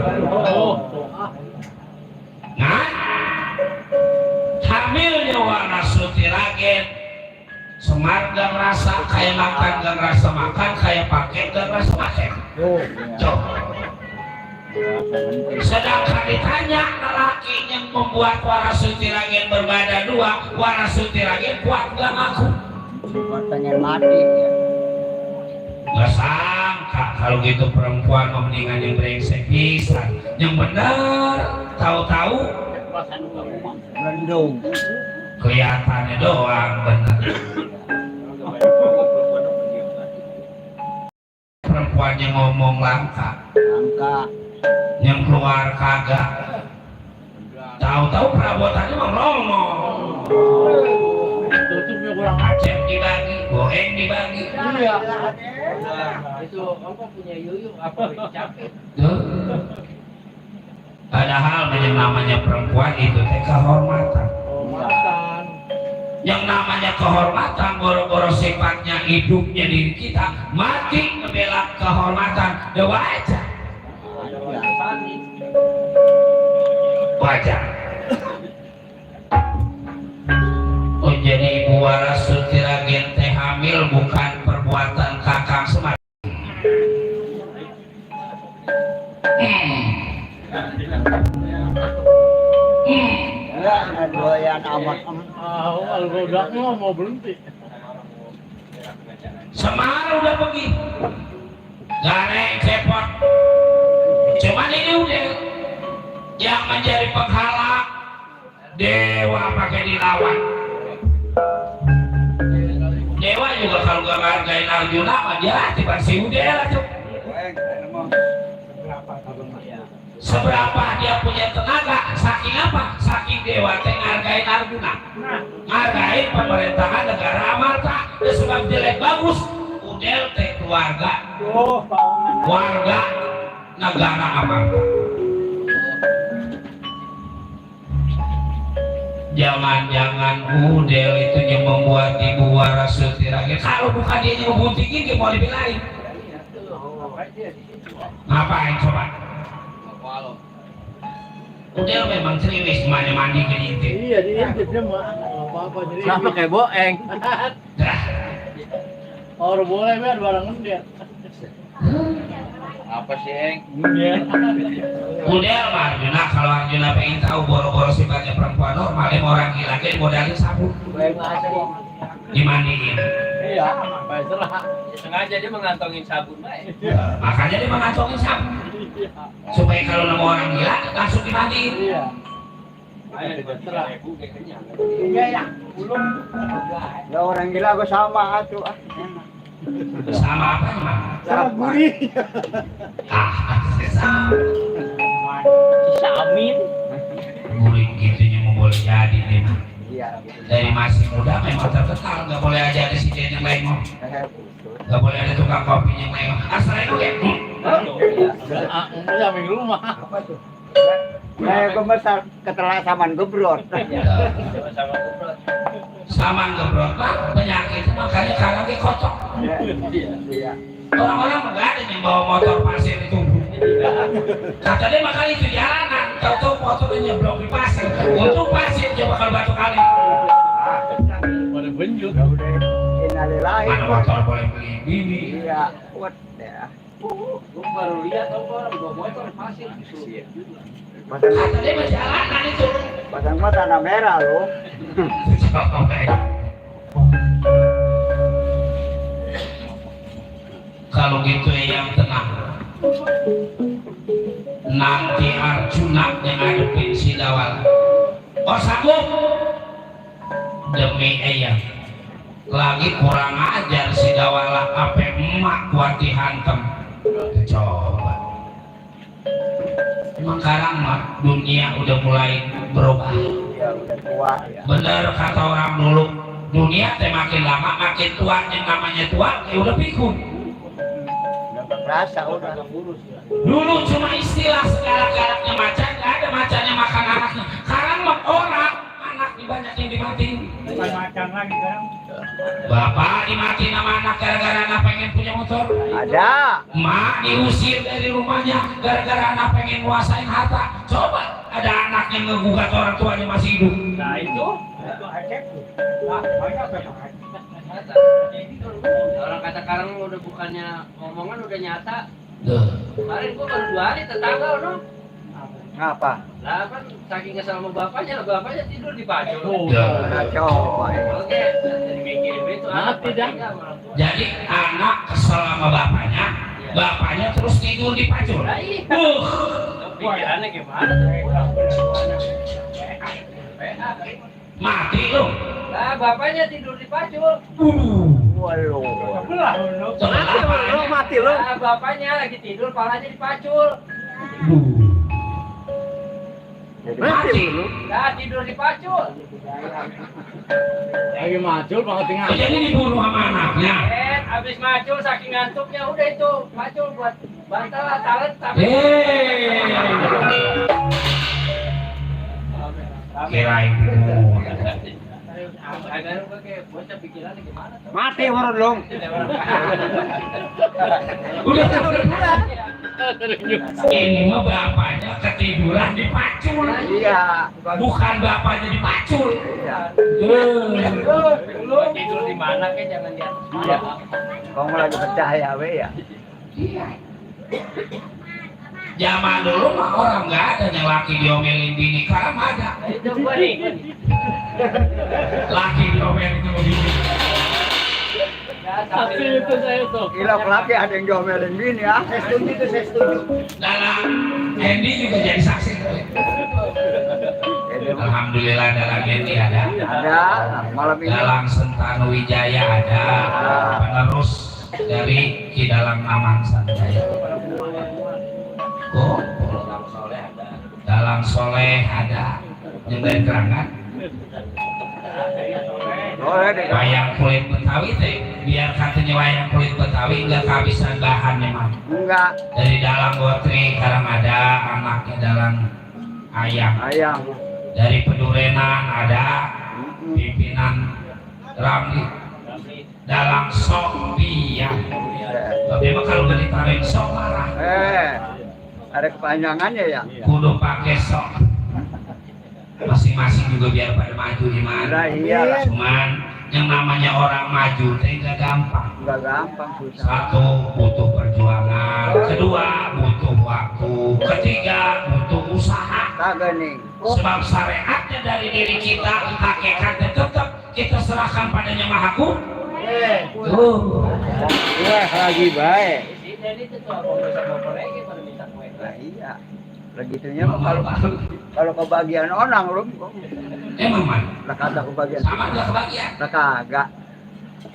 Nah, hamilnya Warasuti Ragen, Semar gak ngerasa, kayak makan gak ngerasa makan, kayak pakai gak ngerasa pakai. Coba. Sedangkan ditanya lelaki yang membuat Warasuti Ragen berbadan dua, Warasuti Ragen kuat gak ngaku? Pengen mati ya. Gak sangka kalau gitu perempuan mendingan yang brengsek pisan, yang benar tahu-tahu Mendung. kelihatannya doang benar. Perempuannya ngomong langka, yang keluar kagak, tahu-tahu perabotannya ngomong. Tutupnya kurang Aceh dibagi, goeng dibagi. Iya. Itu apa punya yuyuk apa capek. Tuh. Padahal yang namanya perempuan itu teh kehormatan. Kehormatan. Yang namanya kehormatan boro-boro sifatnya hidupnya diri kita mati membela kehormatan, udah wajar. Wajar. Oh jadi Ibu Warasuti Ragen teh hamil bukan perbuatan Kakang Semar. Doyan amat. Kalau rodaknya mau berhenti. Semar udah pergi, gareng cepot. Cuman ini udah yang menjadi penghalang dewa pakai dilawan. Dewa juga kalau gak menghargain Arjuna mah dia tiba si Udela tuh. Seberapa dia punya tenaga, saking apa? Saking dewa teh ngargain Arjuna, ngargain pemerintahan negara Amarta. Ya sebab jelek bagus, Udel teh keluarga, warga negara Amarta. Jangan-jangan Udel itu yang membuat Ibu Warasuti Ragen. Kalau bukan dia yang membuntingin, dia mau dibelain. Ngapain coba? Udel memang serius mandi-mandi ke intip. Iya diintip dia mah apa-apa jadi. Sama kayak boeng. Dah. Orang boleh biar barang ngendet. Apa sih, Eng? Udel mah Arjuna, kalau Arjuna pengen tahu boro-boro sifatnya perempuan normal, dia mau orang gila, dia modalin sabun, dimandiin. Iya, baik serah. Sengaja dia mengantongin sabun, baik. Makanya dia mengantongin sabun, supaya kalau nemu orang gila langsung dimandiin. Iya. Serah. Iya ya, belum. Ya orang gila gue sama atuh ah. Sama apa emang? Sama gurih. Sama. Samin. Gurih gitunya mau boleh jadi nih. Iya. Dari masih muda memang terkenal, nggak boleh aja ada si yang lain mau. Nggak boleh ada tukang kopi yang lain. Asal itu ya. Enggak minggu rumah. Apa tuh? Nah, gue besar keterlasaman gebrot. Sama gebrot pak, penyakit makanya karena dia kotor. Iya. Orang-orang nggak ada yang bawa motor pasir itu. Kata dia makanya itu jalanan, tahu-tahu motornya nyeblok di pasir. Untuk pasir coba kalau batu kali. Pada benjut. Innalillahi. Mana motor boleh beli gini? Iya, kuat ya. Gue baru lihat orang bawa motor pasir. Kata dia berjalanan itu. Pasang mata tanah merah lo. Kalau gitu yang tenang. Nanti Arjuna yang ngadepin si Dawala. Oh sanggup? Demi ayam. Lagi kurang ajar si Dawala apa emak kuat dihantem. Coba. Sekarang mah dunia udah mulai berubah. Iya udah tua ya. Bener kata orang dulu, dunia teh makin lama makin tua, yang namanya tua ya udah pikun. Udah nggak berasa udah. Dulu cuma istilah, segala-galanya macan, nggak ada macannya makan anaknya. Sekarang mah orang anak banyak yang dimatiin. Bukan macan lagi sekarang. Bapak dimatiin sama anak gara-gara anak pengen punya motor. Ada. Mak diusir dari rumahnya gara-gara anak pengen nguasain harta. Coba ada anak yang ngegugat orang tuanya masih hidup. Nah itu acep. Nah banyak Orang kata sekarang udah bukannya ngomongan udah nyata. Duh. Kemarin gua baru 2 hari tetangga no. Ngapa? Lah kan saking kesel sama bapaknya tidur di pajak. Nah, coba ya. Oke, jadi mikirin itu anak Mati dah. tinggal sama orang tua. Jadi anak kesel sama bapaknya, bapaknya terus tidur di pacul. Lah iya. Pikirannya gimana Mati lu. Lah bapaknya tidur di pacul. Waduh. Belah lu. Mati lo. Lah bapaknya lagi tidur, palanya di pacul. Jadi Mati lu. Lah tidur di pacul. Lagi macul banget tinggal. Jadi dibunuh sama anaknya. Abis macul saking ngantuknya udah itu pacul buat bantal talet tapi. Kirain Agak pakai bocah pikirannya gimana tuh? Mati orang dong. udah ini mah bapaknya ketiduran di pacul. Iya. Bukan bapaknya di pacul. Iya. Lu tidur di mana kan jangan di atas. Iya. Kamu lagi percaya we ya. Iya. Zaman dulu mah orang nggak ada yang laki diomelin bini, sekarang ada. Itu gua nih. Laki diomelin sama bini. Tapi itu saya tuh. Gila laki ada yang diomelin bini ya. Saya setuju. Dalam Hendy juga jadi saksi. Jadi, Alhamdulillah dalam Hendy ada. ada malam ini. Dalang Sentanu Wijaya ada. Penerus dari Ki Dalang Mamang Sanjaya. Oh, Dalang Soleh ada. Yang dari Keranggan. Boleh deh. Wayang kulit Betawi teh, biar katanya wayang kulit Betawi nggak kehabisan bahan memang. Enggak. Dari Dalang Gotri kadang ada, anaknya Dalang Ayam. Ayam. Dari Pedurenan ada, pimpinan Ramli. Dalang Sophia. Tapi emang kalau nggak ditaruhin sok marah. Ada kepanjangannya ya. Kudu pakai sok. Masing-masing juga biar pada maju di Nah, mana. iya. Cuman yang namanya orang maju teh nggak gampang. Enggak gampang susah. Satu, butuh perjuangan. Kedua, butuh waktu. Ketiga, butuh usaha. Kagak nih. Sebab syariatnya dari diri kita, hakikatnya tetap kita serahkan padanya Mahaku. Wah, lagi baik. Si Denny itu tuh apa bisa lagi pada minta kue. Nah, iya. Begitunya mah kalau kebagian orang lu. Emang man, Lah kata kebagian. sama nggak kebagian. Lah kagak.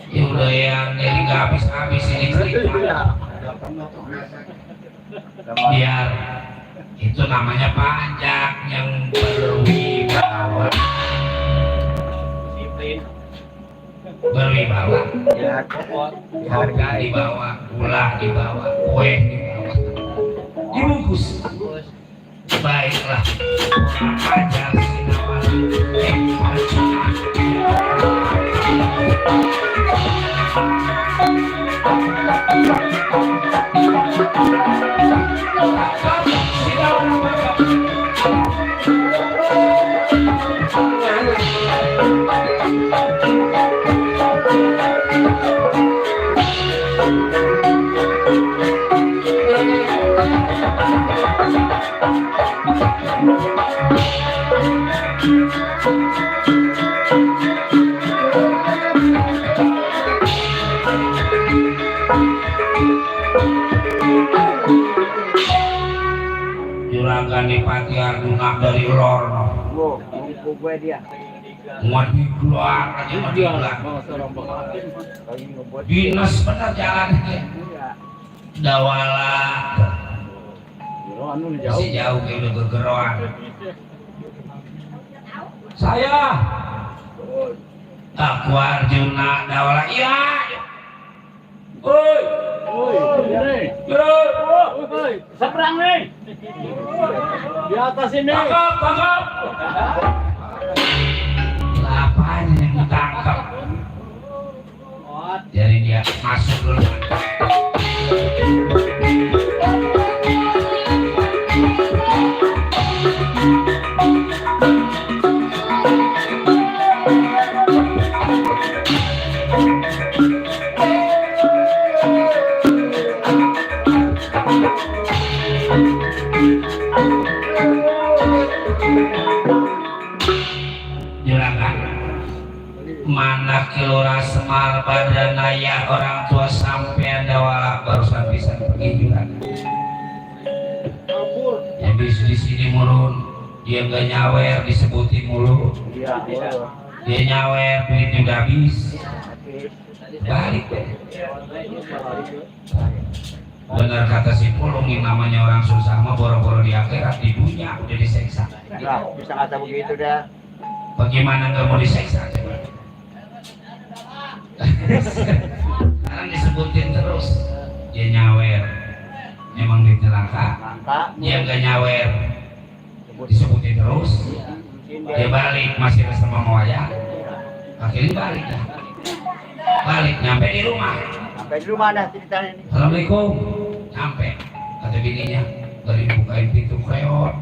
Ya udah yang jadi nggak habis-habis ini cerita. Iya. Biar itu namanya pajak yang berwibawa. Disiplin. Berwibawa. Ya, Kopi dihargai. dibawa, gula dibawa, kue dibawa, dibungkus. Baiklah, pajak Sinawala. Juragan Dipati Arjuna dari lor Wow, ngumpul gue dia. mau dikeluar aja mau dikeluar Lagi ngebuat. dinas bener jalan Iya. dawala Anu masih jauh kayak udah bergeroan saya aku Arjuna dawala iya oi Woi, seberang nih. Di atas ini. tangkap apaan yang ditangkap jadi dia masuk dulu juragan mana kilora semar badanaya orang tua sampean dawala barusan bisa pergi juragan ya bis di sini murun dia nggak nyawer disebutin mulu Iya, boleh. dia nyawer duit udah habis balik deh benar kata si Pulung yang namanya orang susah mah boro-boro di akhirat di dunia udah diseksa Nah, bisa kata begitu dah. bagaimana nggak mau diseksa sekarang disebutin terus dia nyawer emang di neraka Mangka. dia nggak nyawer disebutin terus dia balik masih sama wayang akhirnya balik dah balik nyampe di rumah Sampai di rumah dah ceritanya nih. Assalamualaikum nyampe kata bininya dari bukain pintu kreot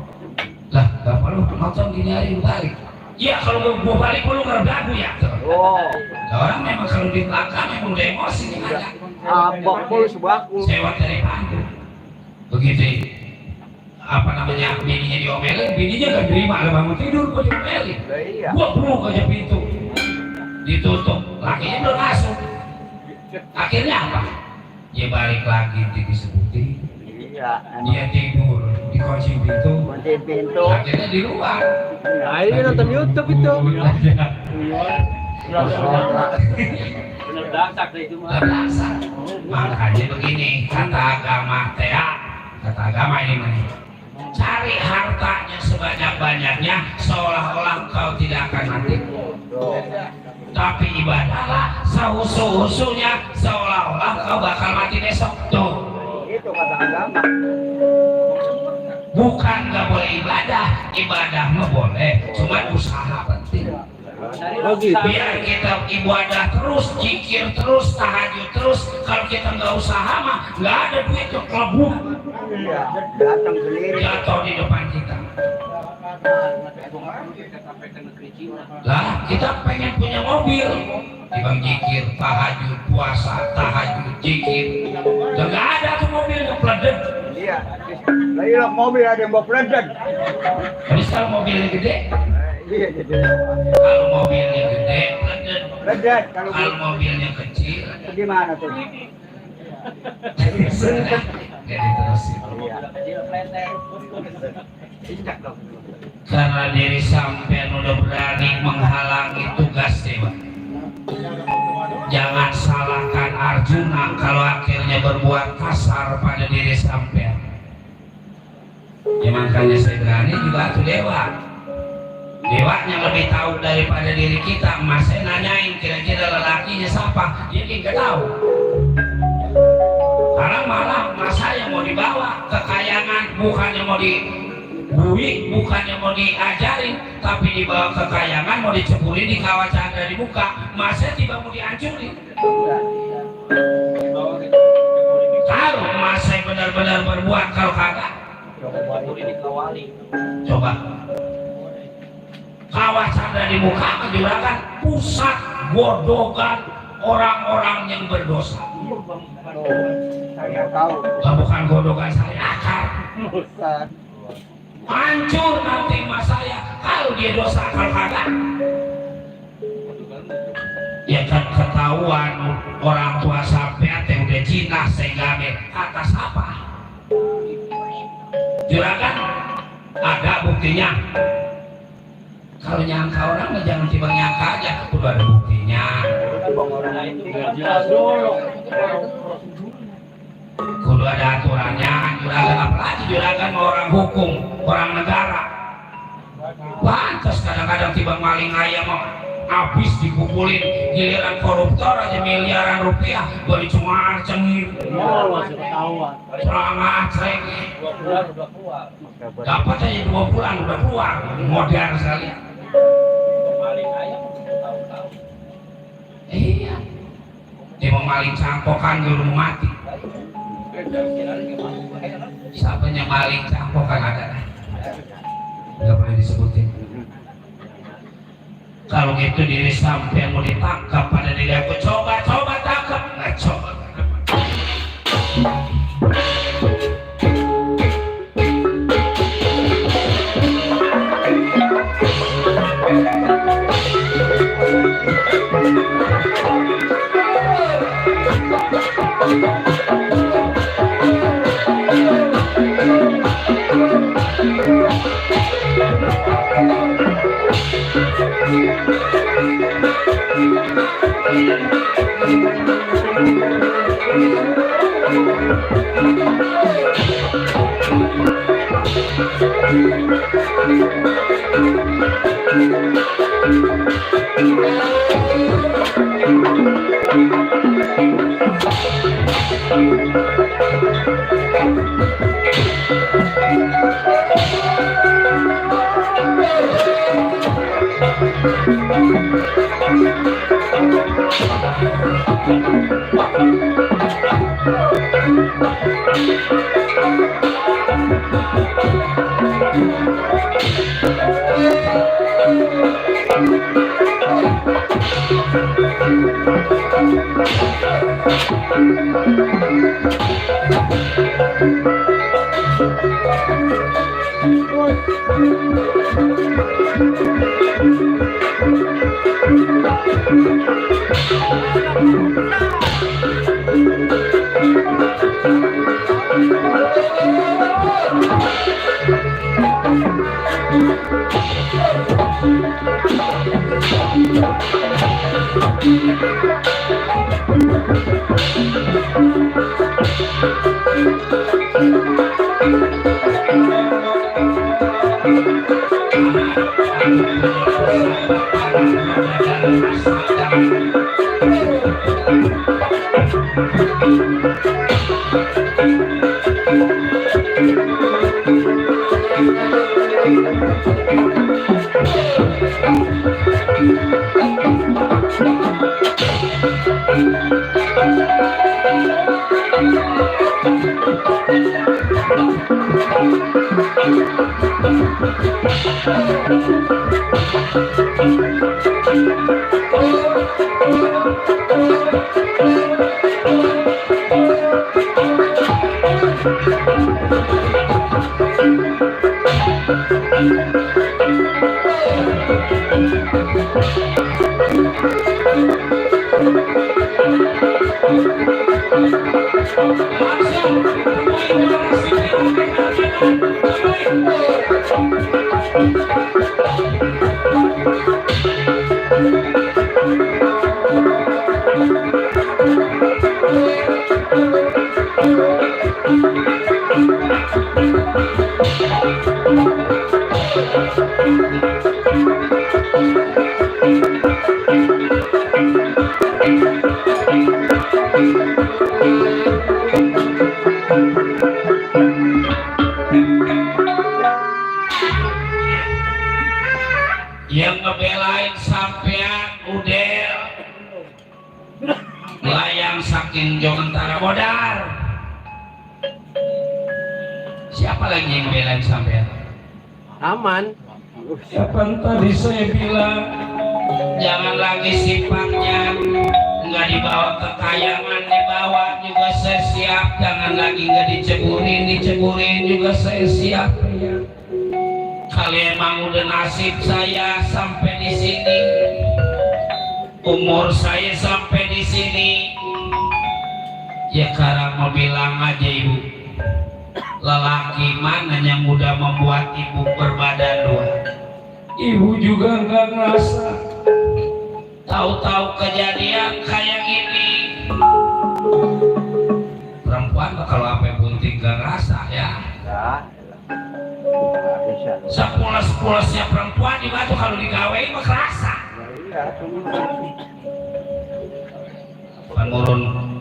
lah bapak lu nonton gini hari lu balik iya kalau mau balik lu ngerdagu ya Oh, nah, orang memang kalau di belakang memang udah emosi nih aja abang pun sebaku. sewat dari Bandung begitu apa namanya bininya diomelin bininya gak terima lah bangun tidur gua diomelin Lah iya. gua buka aja pintu ditutup lakinya belum masuk akhirnya apa dia balik lagi disebutin Iya. dia tidur dikunci pintu Kunci pintu. akhirnya di luar Nah, ini nonton YouTube itu. Bener dasak deh itu mah. terasa makanya begini kata agama kata agama ini nih cari hartanya sebanyak-banyaknya seolah-olah kau tidak akan mati tapi ibadahlah sehusu-husunya seolah-olah kau bakal mati besok tuh Itu kata agama. bukan nggak boleh ibadah mah boleh cuma usaha penting biar kita ibadah terus zikir terus tahajud terus kalau kita nggak usaha mah nggak ada duit tuh kelebur Iya. Datang sendiri. jatuh di depan kita lah kita pengen punya mobil dibang zikir tahajud puasa tahajud zikir udah nggak ada tuh mobil yang peledet Iya. Lah iya mobil ada yang bawa peledak. tapi kalau mobilnya gede Iya jadi. kalau mobilnya gede peledet Peledak kalau kalau mobilnya kecil gimana tuh? jadi terusin Injak dong. karena diri sampean udah berani menghalangi tugas dewa jangan salahkan Arjuna kalau akhirnya berbuat kasar pada diri sampean ya makanya saya berani juga tuh dewa dewanya lebih tahu daripada diri kita mas saya nanyain kira-kira lelakinya siapa dia nggak tahu karena malah mas saya mau dibawa ke kayangan bukannya mau dibuik bukannya mau diajarin tapi dibawa ke kayangan mau diceburin di kawah chandra di muka mas saya tiba mau dihancurin kalau mas saya benar-benar berbuat kalau kagak coba kawah chandra di muka menjuragan pusat godokan orang-orang yang berdosa Saya tahu. bukan godokan saya akar Bukan. hancur nanti mas saya kalau dia dosa kalau kagak ya kan ketahuan orang tua sampean teh udah jinak sehingga atas apa juragan ada buktinya. Kalau nyangka orang mah jangan tiba nyangka aja, udah ada buktinya. Jelas dulu. Kudu ada aturannya, juragan apalagi juragan orang hukum, orang negara. Pantas kadang-kadang tiba maling ayam habis dipukulin, giliran koruptor aja miliaran rupiah, baru cuma cengir. Oh, masih ketahuan. Selamat ceng. 2 bulan udah keluar. Dapat aja 2 bulan udah keluar, modern sekali. Maling ayam tahu-tahu. Iya. Dia mau maling cangkokan dulu mati. Siapa yang maling cangkokan ada? Nggak boleh disebutin. Kalau gitu diri sampai mau ditangkap pada diri aku coba tangkap nggak coba. Yang ngebelain sampean udel layang saking jomentara modar. Siapa lagi yang ngebelain sampean? Aman. Kapan tadi saya bilang jangan lagi sifatnya nggak dibawa ke kayangan, dibawa juga saya siap. Jangan lagi nggak diceburin juga saya siap ya. kalian emang udah nasib saya sampai di sini, umur saya sampai di sini. Ya sekarang mau bilang aja ibu, lelaki mana yang mudah membuat ibu berbadan dua. Ibu juga nggak ngerasa, tahu-tahu kejadian kayak gini. Perempuan kalau apa bunting gak ngerasa ya. Sepulas-pulasnya perempuan di batu kalau digawain mah kerasa. Penurun.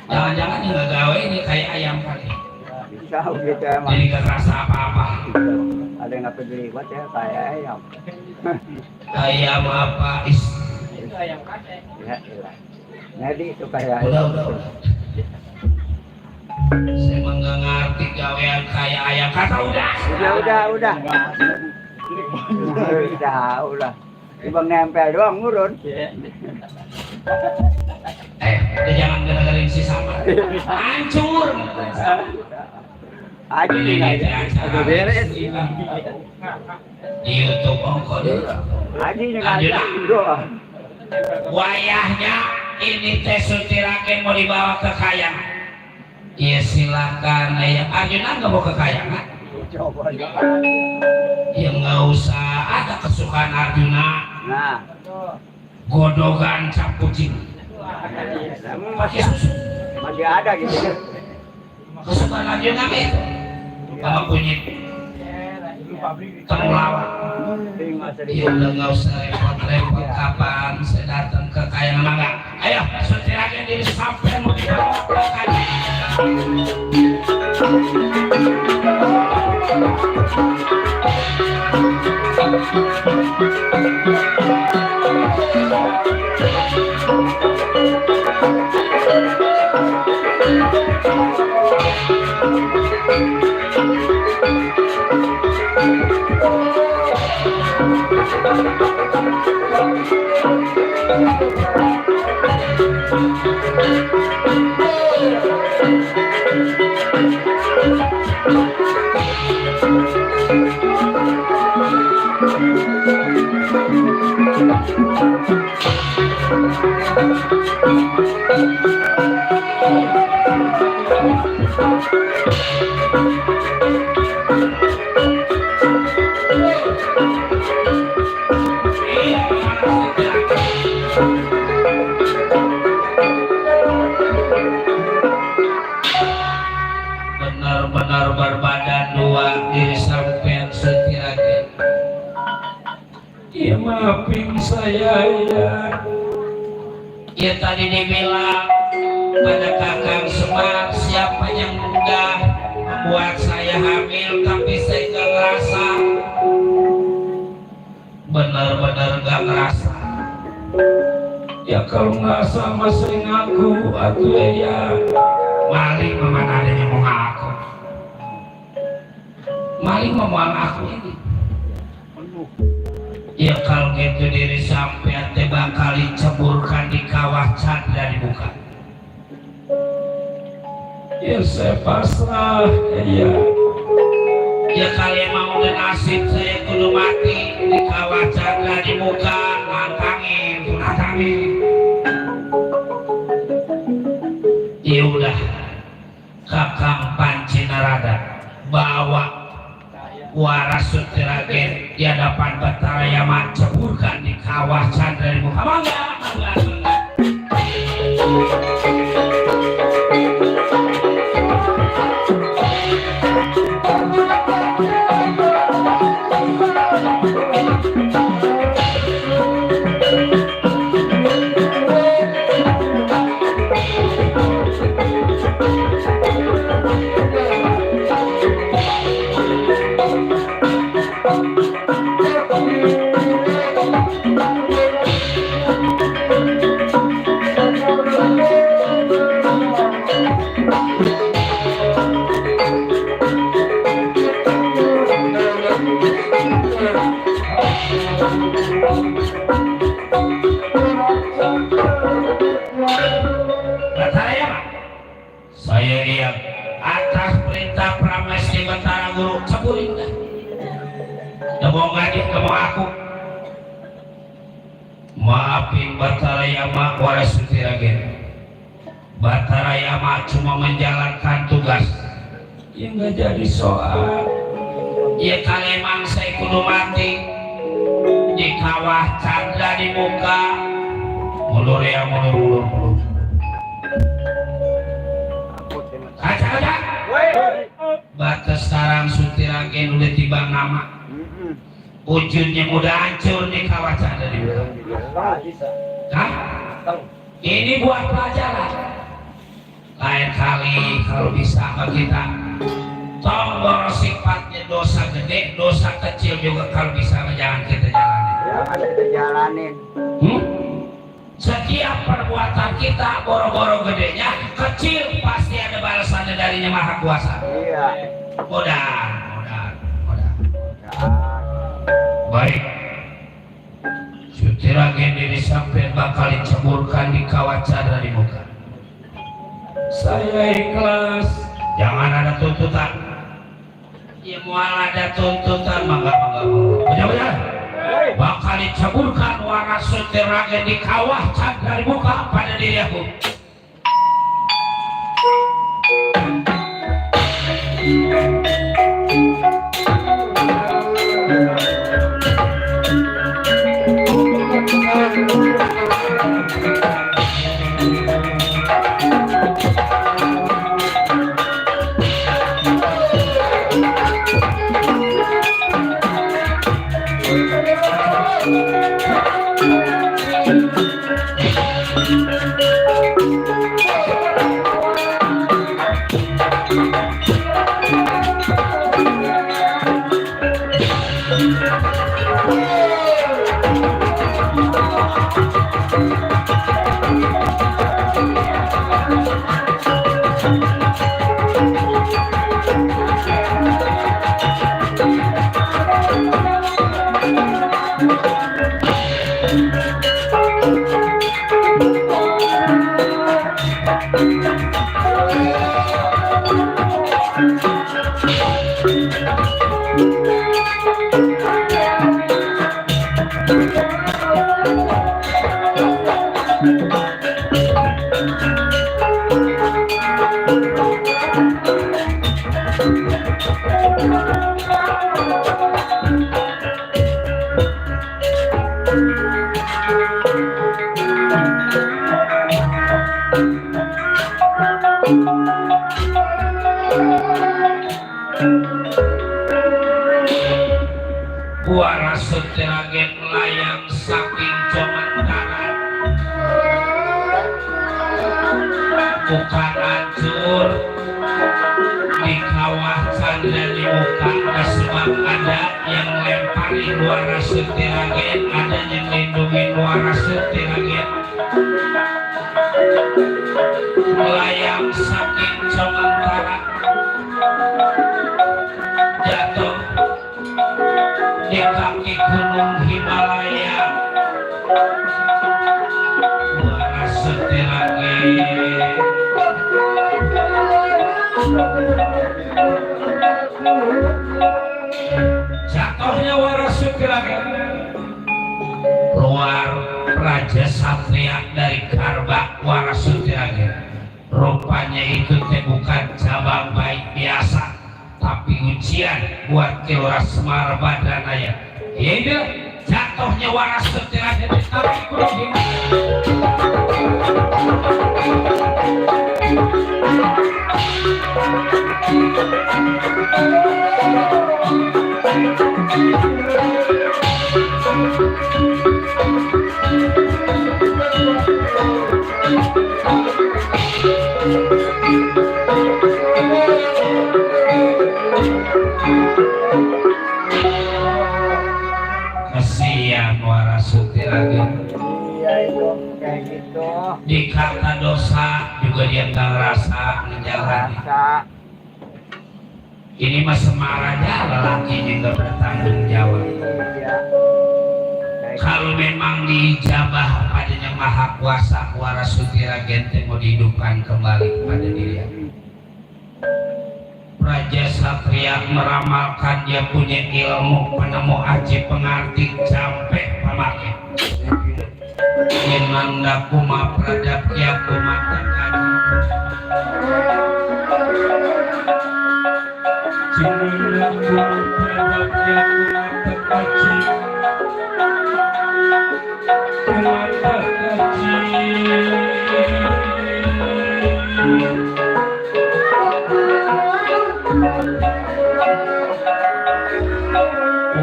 Jangan-jangan ini nggak gawe ini kayak ayam kali. Bisa gitu emang. Jadi gak kerasa apa-apa. Ada yang nggak peduli buat ya kayak ayam. Ayam apa is? Itu ayam kacang. Ya, ya. Jadi itu kayak Udah. Saya emang nggak ngerti gawean kayak ayam kata udah. Udah. Udah. Ibang nempel doang ngurun. Udah jangan gara-garain si sama. Hancur. Aji Ini nih acara beres. di YouTube ongko deh. Aji nih aja doang. Wayahnya ini teh Sutiragen mau dibawa ke kayangan. Ya silakan ya. Arjuna nggak mau ke kayangan. Coba. Ya nggak usah, ada kesukaan Arjuna. Nah, Godogan cap kucing. Pakai susu. masih ada gitu. Kesukaan Arjuna itu. Sama kunyit. Temulawak. Ya udah nggak usah repot-repot, kapan saya datang ke kayangan enggak. Ayo Sutiragen diri sampai mau dibawa ke kayangan. Benar-benar berbadan dua, diri sampean Sutiragen. Ya maafin saya ya. Ya tadi dibilang pada Kakang Semar siapa yang udah membuat saya hamil, tapi saya gak ngerasa. Benar-benar gak ngerasa. Ya kalau ngerasa masih ngaku atuh ya. Maling mana ada yang mau ngaku. Maling mau ngaku ini. Ya kalau gitu diri sampean teh bakal diceburkan di kawah Chandra dibuka. Ya saya pasrah ya. Ya kalian mau udah nasib saya kudu mati di kawah Chandra dibuka, nantangin. Ya udah, Kakang Panci Narada bawa Waras Sutiragen di hadapan Batara Yama, ceburkan di kawah Chandra di muka. Mangga. Saya lihat atas perintah Pramesti Batara Guru ceburin dah. ngomong aku. Maafin Batara Yama Warasuti Ragen. Batara Yama cuma menjalankan tugas. Ya nggak jadi soal. Ya kalau emang saya kudu mati di kawah Chandra di muka mulur ya mulur. Kaca. Batas sekarang Sutiragen udah tiba nama. Wujudnya udah hancur di kawah Chandra di muka. Hah? Ini buat pelajaran. Lain kali kalau bisa sama kita tombol sifatnya dosa gede, dosa kecil juga kalau bisa jangan kita jalanin. Jangan kita jalanin. Setiap perbuatan kita boro-boro gedenya, kecil pasti ada balasannya darinya Maha Kuasa. Iya. Mudah. Baik. Sutiragen diri sampai bakal diceburkan di kawah Chandra di muka. Saya ikhlas. Jangan ada tuntutan. Ya mual ada tuntutan maka. Benar. Bakal diceburkan waras Sutiragen di kawah Chandra di muka pada diri aku. Waras Sutiragen melayang saking Comantara, bukan hancur di kawah Chandra di muka. Sebab ada yang lemparin Waras Sutiragen, ada yang lindungin Waras Sutiragen. Melayang saking Comantara, jatuh di kaki gunung Himalaya. Waras Sutiragen jatuhnya Waras Sutiragen keluar Raja Satria dari Karbak. Waras Sutiragen rupanya itu bukan cabang baik biasa, tapi ujian buat Kilora Semar Badranaya. Ini jatuhnya Waras Sutiragen di kaki gunung. Kasihan Waras Sutiragen. Iya itu kayak gitu. Dikata dosa juga dia nggak ngerasa menjalani. Ini mah Semar aja lelakinya nggak bertanggung jawab. Iya. Kalau memang diijabah padanya Maha Kuasa, Waras Sutiragen mau dihidupkan kembali kepada dirinya. Raja Satria meramalkan dia punya ilmu penemu aji pengarti sampai pamake Inanda kuma pradap ya kuma takaji Inanda kuma pradap ya kuma takaji kuma takaji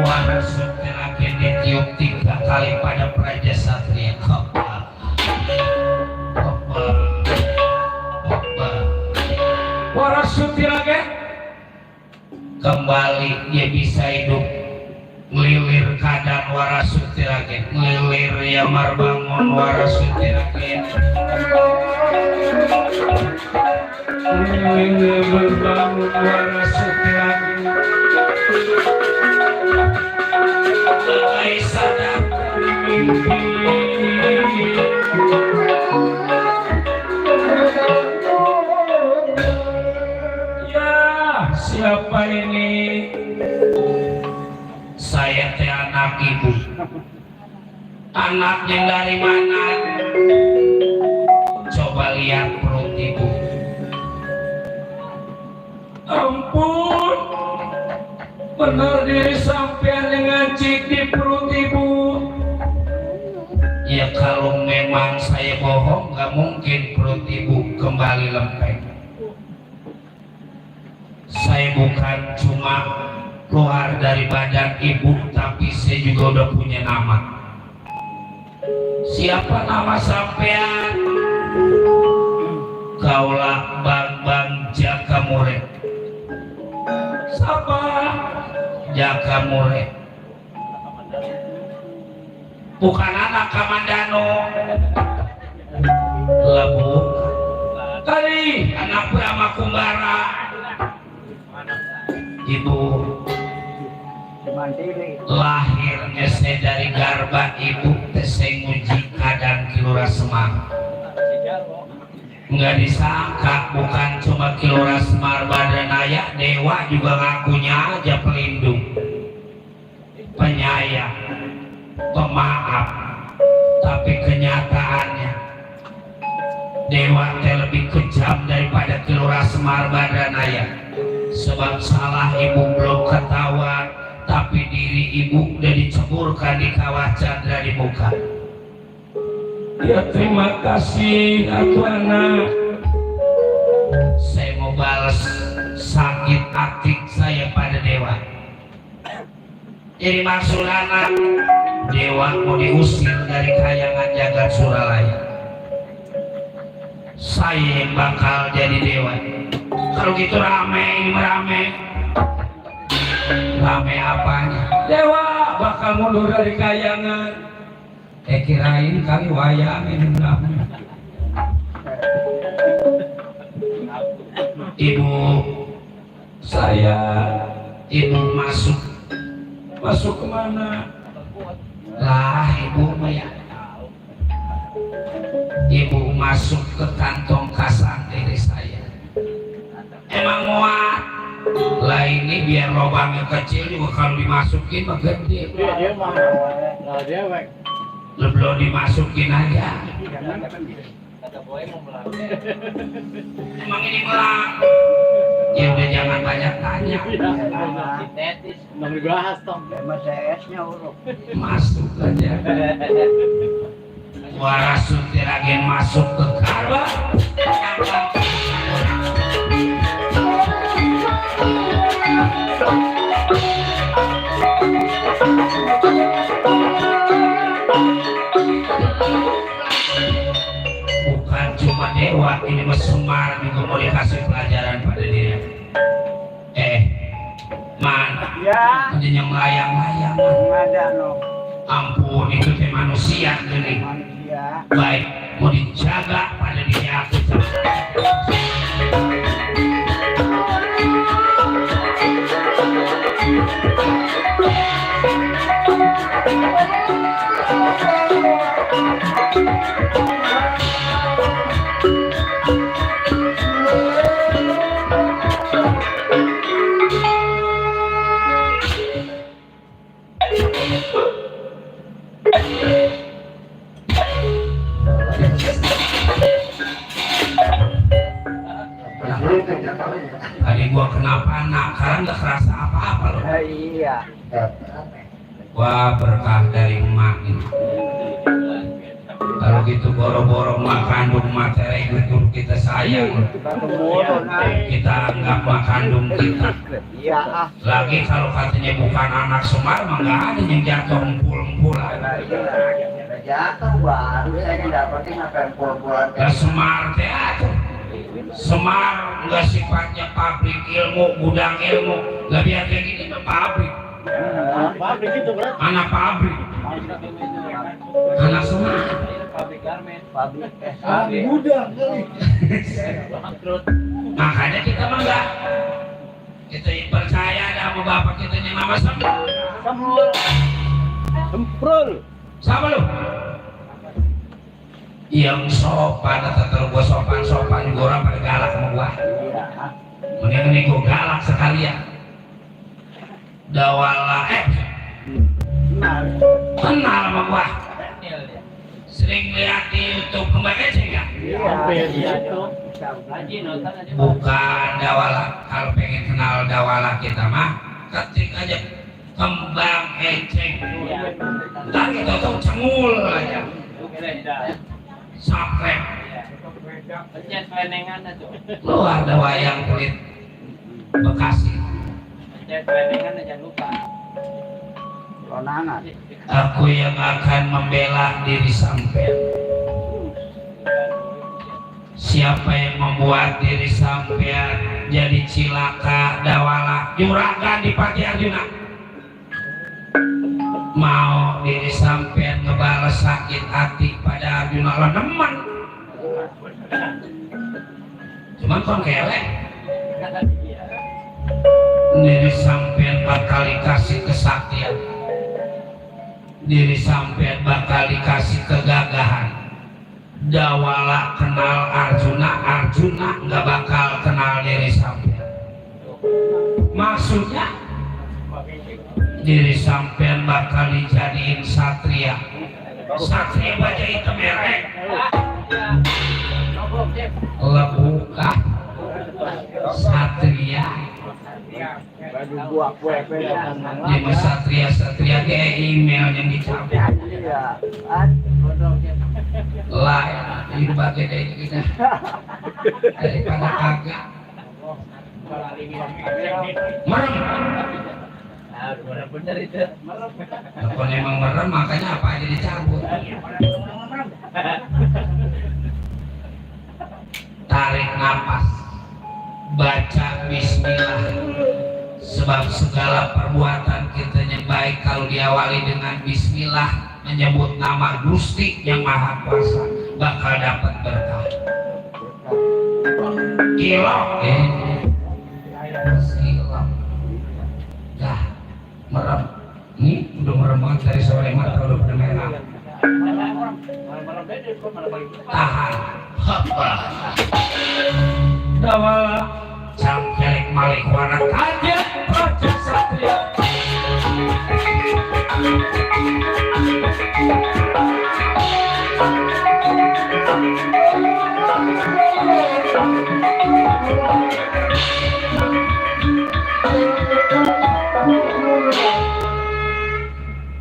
Wana Sutiragen ditiup 3 kali pada Praja Satria. Hoppa. Wana Sutiragen kembali dia bisa hidup. Ngelilir kadang Wara Sutiragen, ngelilir ya marbangun Wara Sutiragen. Ngelilir marbangun Wara Sutiragen. Bagai sadar mimpi. Ya, siapa ini? Saya teh anak ibu. Anaknya dari mana? Coba lihat perut ibu. Ampun, benar diri sampean dengan cik di perut ibu. Ya kalau memang saya bohong, nggak mungkin perut ibu kembali lempeng. Saya bukan cuma keluar dari badan ibu, tapi saya juga udah punya nama. Siapa nama sampean? Kaulah Bang Jaka Murid. Siapa? Jaka Murid. Bukan anak Kamandano. Lebu. Kali anak Brahma Kumbara. Ibu lahirnya saya dari garba ibu saya nguji kadang Kilora Semar. Nggak disangka bukan cuma Kilora Semar Badanaya, dewa juga ngakunya aja pelindung, penyayang, pemaaf. Tapi kenyataannya dewa lebih kejam daripada Kilora Semar Badanaya. Sebab salah ibu belum ketahuan, tapi diri ibu udah diceburkan di kawah candra di muka. Ya terima kasih atuh anak. Saya mau balas sakit hati saya pada dewa. Jadi maksud anak, dewa mau diusir dari kayangan jagat Suralaya. Saya yang bakal jadi dewa. Kalau gitu rame, ini rame. Rame apanya? Dewa bakal mundur dari kayangan. Kirain kali wayang ini rame. Ibu, saya, ibu masuk kemana? Lah ibu maya. Ibu masuk ke kantong kasang diri saya. Emang muat lah ini biar lubangnya kecil juga kalau dimasukin mah gede. Dia mah dewek. Belum dimasukin aja. Emang ini melang. Ya udah jangan banyak tanya. Mau dibahas tong. Mas CS-nya urut. Masuk aja. Wara Sutiragen masuk ke garba. Bukan cuma dewa, ini Mas Semar juga mau dikasih pelajaran pada dia. Mana? Ya. Ada yang layang-layang. Ada no. Ampun, itu teh manusia gini. Manusia. Baik, mau dijaga pada diri aku. Tadi gua kenapa sekarang nggak kerasa apa-apa loh. Iya. Wah, berkah dari emak ini. Kalau gitu boro-boro emak kandung materi itu kita sayang. Kita anggap emak kandung kita. Iya ah. Lagi kalau katanya bukan anak Semar mah nggak ada yang jatuh empul-empulan. Jatuh baru saya kan dapetin apa empul-empulan. Gak Semar teh atuh. Semar nggak sifatnya pabrik ilmu, gudang ilmu. Gak biar kayak gini mah pabrik. Pabrik itu berarti. Anak pabrik. Anak Semar. Pabrik garmen. Pabrik Gudang kali. Bangkrut. Makanya kita mah enggak. Kita percaya ada sama bapak kita yang nama Semar. Semprol. Sama lu. Yang sopan atau gua sopan juga orang pada galak sama gua. Mending gua galak sekalian. Dawala kenal sama gua. Sering lihat di YouTube kembang eceng nggak? Iya tuh. Haji nonton aja. Bukan Dawala. Kalau pengen kenal Dawala kita mah ketik aja kembang eceng. Ntar kita tuh cengul aja. Sakrep. Pencet pelenengan aja. Lu ada wayang kulit Bekasi. Pencet pelenengan aja lupa. Lonangan. Aku yang akan membela diri sampean. Siapa yang membuat diri sampean jadi cilaka Dawala juragan di Pati Arjuna? Mau diri sampean ngebales sakit hati pada Arjuna lah nemen. Cuman kon kelek. Diri sampean bakal dikasih kesaktian. Diri sampean bakal dikasih kegagahan. Dawala kenal Arjuna, Arjuna nggak bakal kenal diri sampean. Maksudnya diri sampean bakal dijadiin satria. Satria baca hitam merek. Lebuka satria. Baju buah kue Jadi satria kayak email yang dicabut. Iya. Lain ini bagian dari kita daripada kagak. Merem. Bener itu. Kalau emang merem makanya apa aja dicabut. Tarik napas, baca Bismillah. Sebab segala perbuatan kita yang baik kalau diawali dengan Bismillah, menyebut nama Gusti yang Maha Kuasa, bakal dapat berkah. Kilok silap dah merem. Ini udah merem banget dari sore, mata udah pada merah. Tahan. Dawala Camkelik Malik Wana Kajet Raja Satria.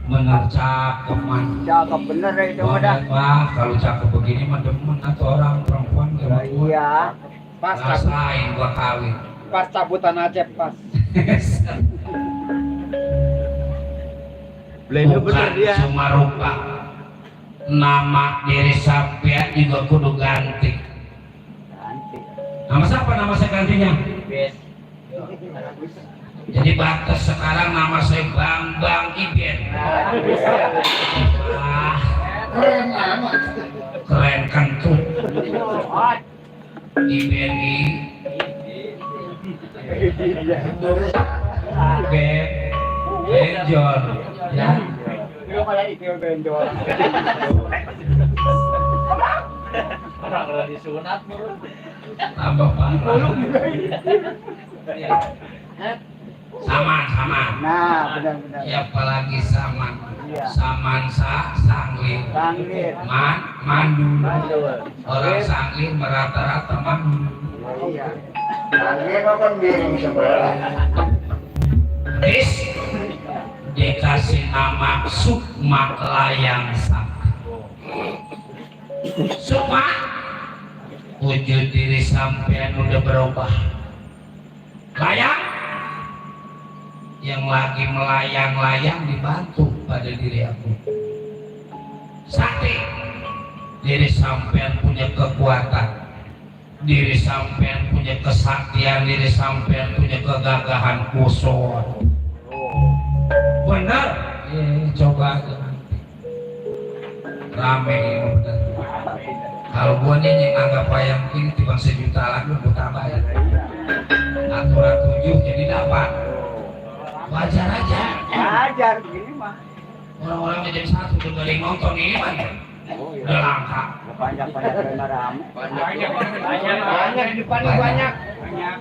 Benar cakep man. Cakep bener ya itu udah. Wah, kalau cakep begini mah demen atau orang perempuan gak Iya. Pas cabut, rasain gua kawin. pas cabutan aja pas. Belum bener Bukan dia. cuma rupa, nama diri sampean juga kudu ganti. Ganti. Nama siapa nama saya gantinya? Bes. Jadi batas sekarang nama saya Bambang Iben. Ah, keren kentut. Iben benjol ya. Itu kayak itu benjol. Orang udah disunat bro. Tambah parah. Sama. Nah, benar-benar. Ya apalagi sama. Iya. Samansa sanglir. Sanglir. Mandul. Mandul. Orang sanglir merata-rata mandul. Iya. Sanglir makan miring sebelah. Bis dikasih nama Sukma Layang Sakti. Sukma, wujud diri sampean udah berubah. Layang, yang lagi melayang-layang dibantu pada diri aku. Sakti, diri sampean punya kekuatan, diri sampean punya kesaktian, diri sampean punya kegagahan kusur. Benar? Coba aja nanti. Rame ini benar. Kalau gua nih yang anggap wayang ini tiba sejuta lagi gua tambah ya. Aturan 7 jadi 8. Wajar aja. Wajar begini mah. Orang-orang jadi satu udah gak ada yang nonton ini mah. Oh Udah langka. Banyak-banyak yang rame. Banyak di depan banyak. Banyak.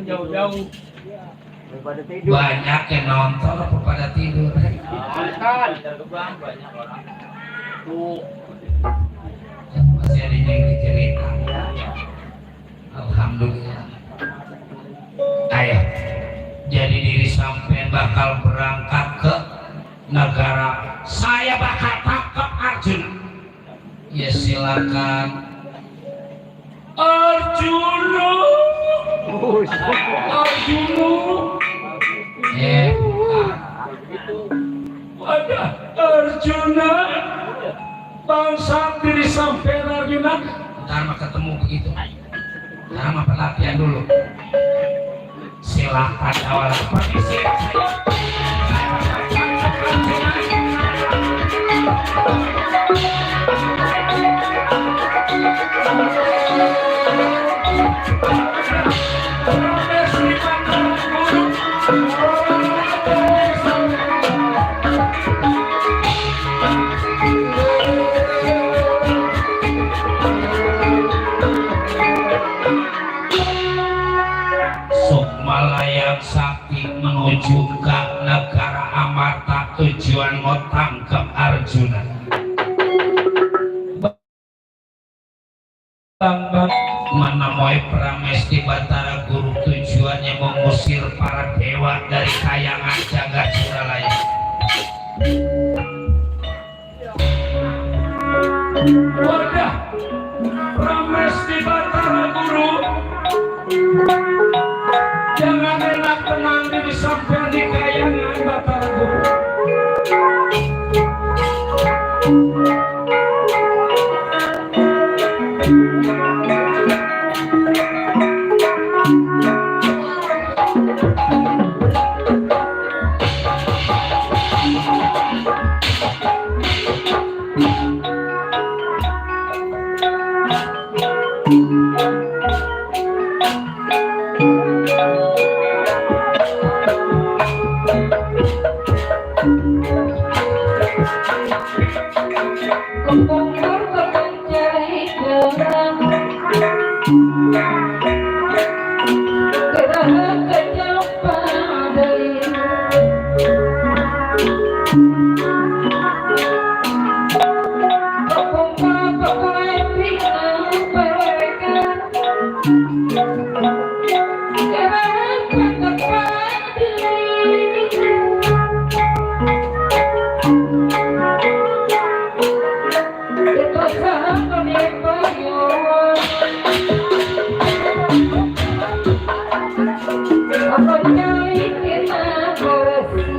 Jauh-jauh. Daripada tidur. Banyak yang nonton apa pada tidur. Kan terbang banyak orang. Tuh. Masih ada yang cerita. Alhamdulillah. Ayo, jadi diri sampean bakal berangkat ke negara. Saya bakal tangkap Arjuna. Ya silakan. Arjuna. Arjuna. Ada Arjuna. Bangsa diri sampean Arjuna. Ntar mah ketemu begitu. Ntar mah pelatihan dulu. Silakan awal permisi. Sukma Layang Sakti menuju ke negara Amarta, tujuan mau tangkap Arjuna. Bang menemui Pramesti Batara Guru, tujuannya mengusir para dewa dari kayangan jagat Suralaya. Wadah, Pramesti Batara Guru, jangan enak tenang diri sampai di kayangan Batara Guru.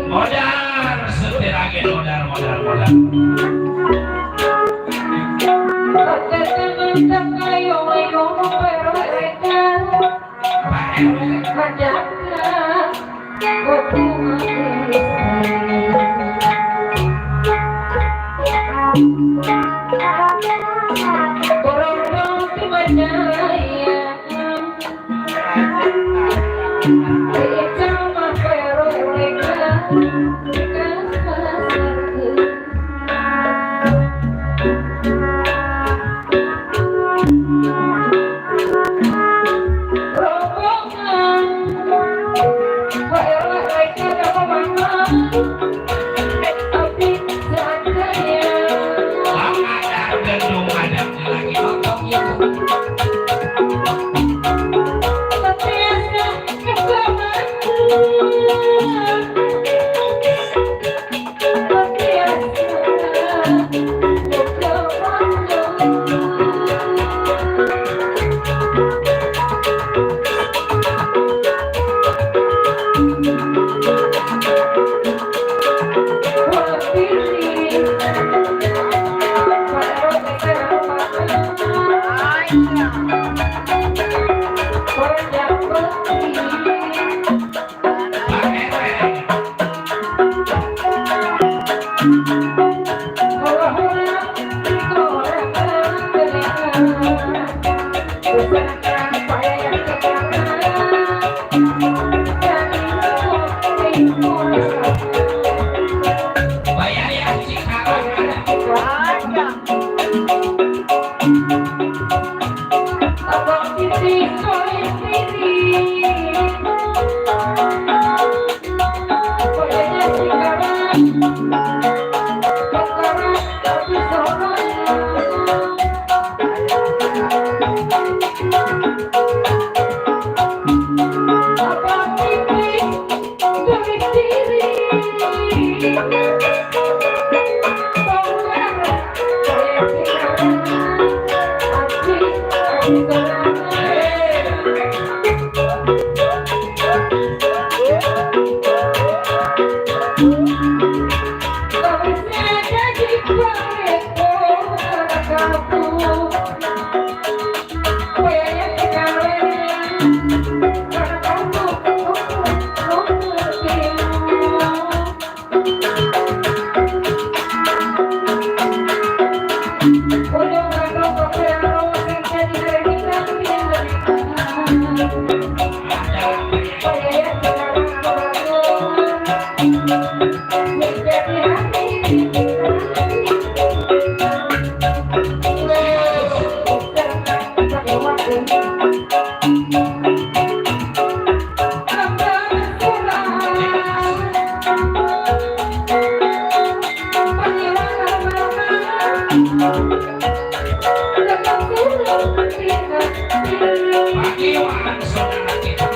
Modal, setir lagi modal. Bayar ya Cikarang ada. Pakiwan saudara kita.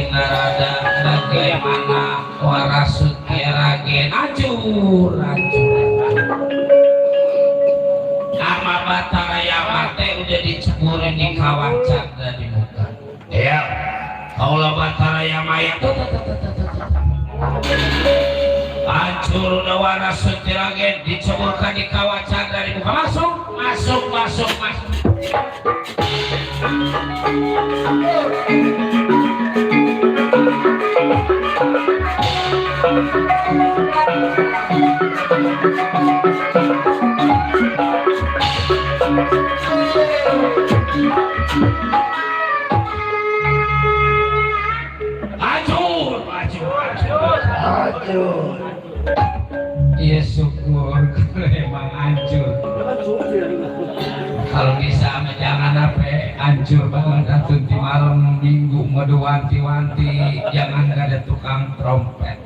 Narada bagaimana warasutnya ragen acur nama Batara Yamate udah diceburin di kawacan dan di muka ya Allah Batara Yamaya hancur udah warasutnya ragen diceburkan di kawacan dari muka masuk iya syukur emang hancur kalau bisa jangan apa hancur banget atau di malam minggu madu wanti-wanti jangan gak ada tukang trompet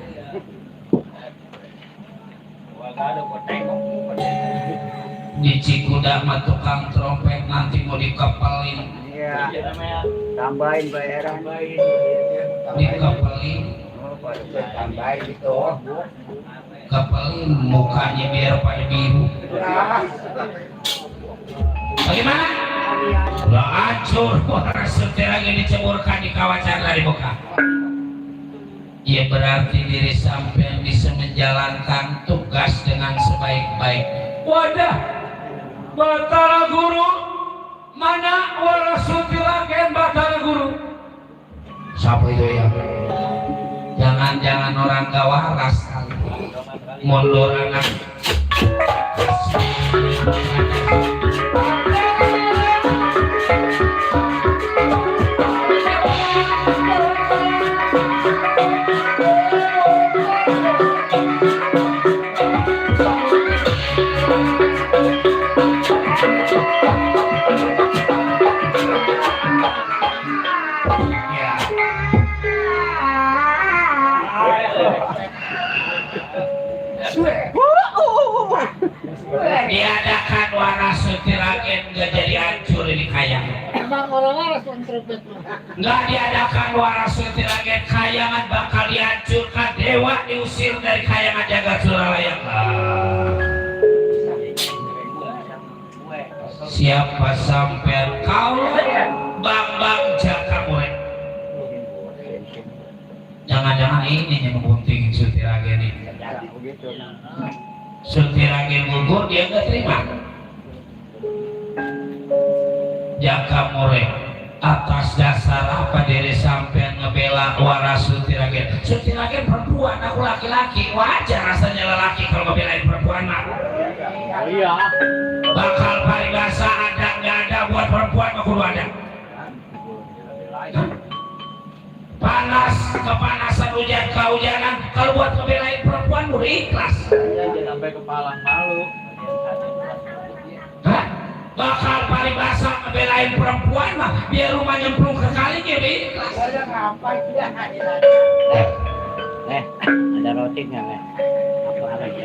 di Cikuda mah tukang trompet nanti mau dikepelin Iya. Tambahin bayaran. dikepelin Tambahin gitu. kepelin mukanya biar pada biru bagaimana? Udah hancur orang setir lagi diceburkan di kawasan dari muka ya berarti diri sampean bisa menjalankan tugas dengan sebaik-baik. Wadah Batara Guru mana warasutilaken Batara Guru siapa itu ya? Jangan-jangan orang gak waras mundur anak diadakan warasutilaken gak jadi hancur ini kaya. Emang orang waras kontropet mah. Nggak diadakan warasutilaken kayangan bakal dihancurkan dewa diusir dari kayangan jagat suralaya. Siapa sampean kau bang jaka mulai. Jangan-jangan ini yang membunting Sutiragen ini. Sutiragen gugur dia nggak terima. Jaka Mure atas dasar apa diri sampean ngebela waras Sutiragen? Sutiragen perempuan, aku laki-laki, wajar rasanya lelaki kalau ngebelain perempuan mah. Iya. Bakal paribasa ada nggak ada buat perempuan mah kudu ada. Panas kepanasan hujan kehujanan kalau buat ngebelain perempuan udah ikhlas. Jangan sampai kepala malu. Hah? Bakal paribasa ngebelain perempuan mah biar rumah nyemplung ke kalinya udah ikhlas. Ada roti nggak nih? Apa lagi?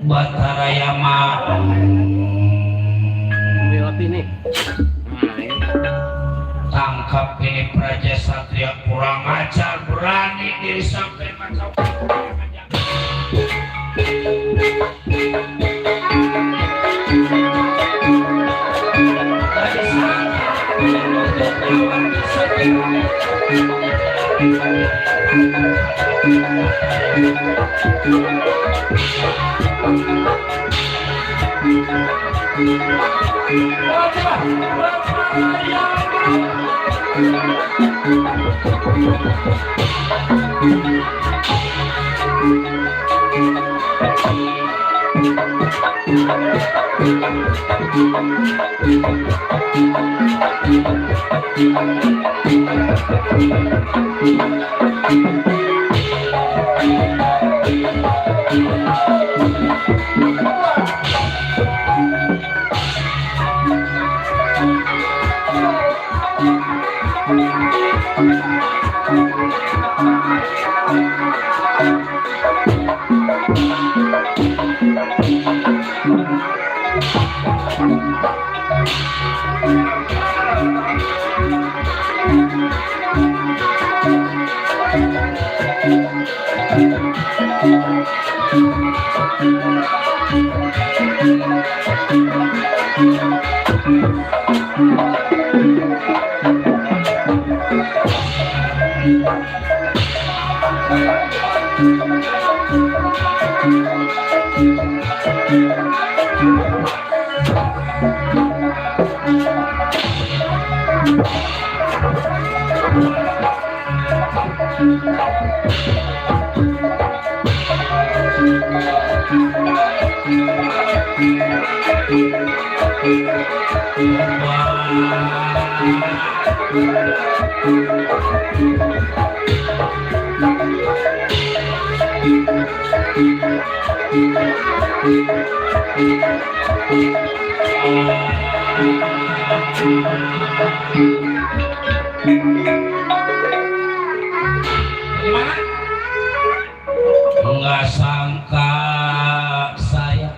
Batara Yama Ambil roti nih. Nah, ini. tangkap ini Praja Satria kurang ajar berani diri sampai macam Gimana? Nggak sangka saya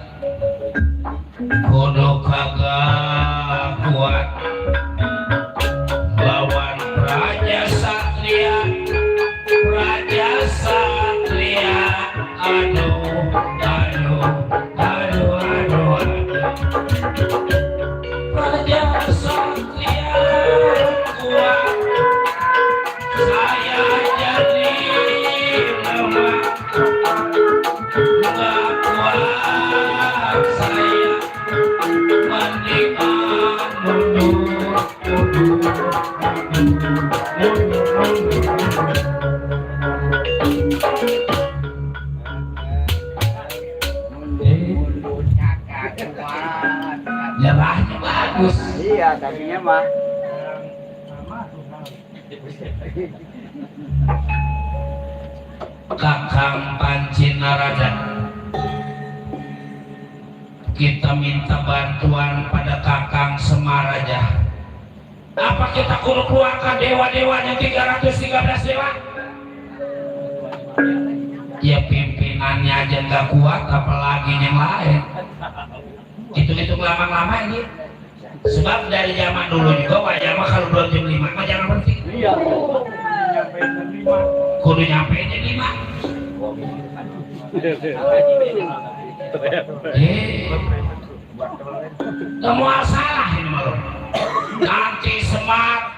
kudu kagak kuat lawan Praja Satria. Aduh Praja Satria kuat, saya jadi lemah. Nggak kuat saya, mendingan mundur. Nyerahnya bagus. Iya, tadinya mah. Kakang Pancinarada, kita minta bantuan pada Kakang Semaraja. Apa kita kudu keluarkan dewa-dewanya 313 dewa? Ya pimpinannya aja nggak kuat, apalagi yang lain. Hitung-hitung lama-lama ini. Sebab dari zaman dulu juga wajah mah kalau belum jam 5 mah jangan penting. Iya. Kudu nyampein jam 5. Gak mau salah ini malu. Nanti Semar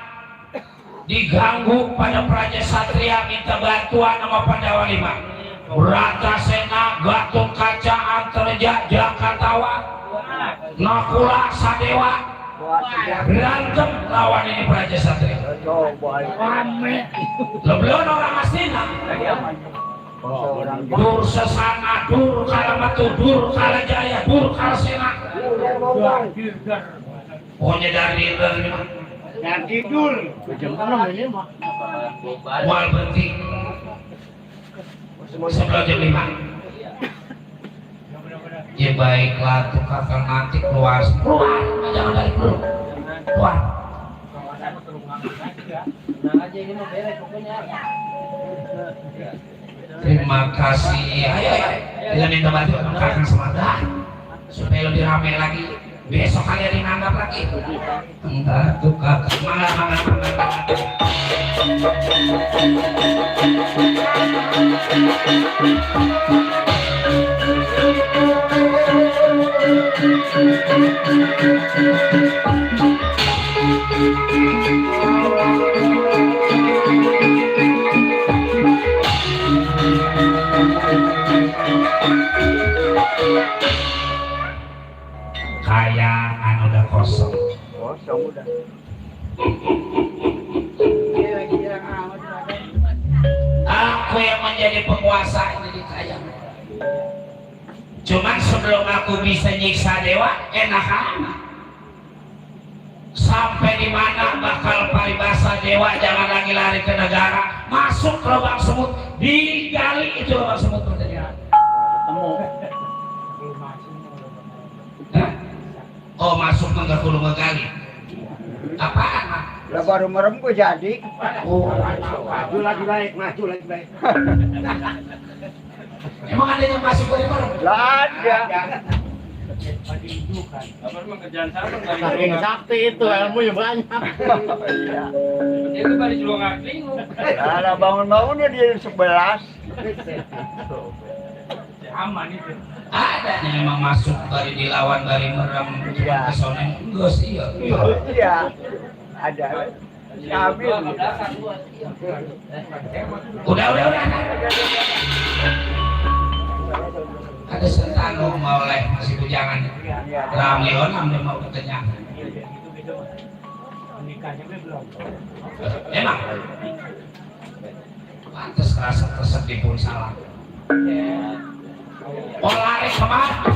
diganggu pada Praja Satria minta bantuan sama Pandawa 5. Bratasena, Gatot Kaca, Antarja, Jakartawa, Nakula, Sadewa berantem lawan ini Praja Satria. Lebelon orang aslinya. Dur Sesana, Dur Kalamatu, Dur Kalajaya, Dur Kalsena. Pokoknya dari Yang tidur. wal penting sebelum jam 5. Ya baiklah tuh kakak, nanti keluar jangan dari dulu keluar. Terima kasih. Ayo kita minta bantuan kakak Semada supaya lebih ramai lagi. Besok kalian dianggap lagi. Entar tuh kakak semangat. Kayangan udah kosong. Kosong udah. Aku yang menjadi penguasa ini di kayangan. Cuman sebelum aku bisa nyiksa dewa, enak amat. Sampai di mana bakal paribasa dewa, jangan lagi lari ke negara, masuk ke lubang semut, digali itu lubang semut berteriak. Oh masuk enggak kudu ngegali. Apaan? Lah baru merem gua jadi. Oh, Maju lagi baik. emang ada yang masuk dari mana? Lah ada. Saking sakti itu ilmunya banyak. Iya. Itu pada juga nggak bingung. Lah bangun-bangunnya di 11. Aman itu. Ada yang memang masuk dari dilawan dari merem cuma ke sono enggak sih ya. Iya. Ada. Kami. Udah. Ada sentano mau leh masih bujangan. Ramleon ambil mau kekenyangan. Nikahnya belum. Emang. Pantes kerasa tersedih pun salah. Oh lari kemana?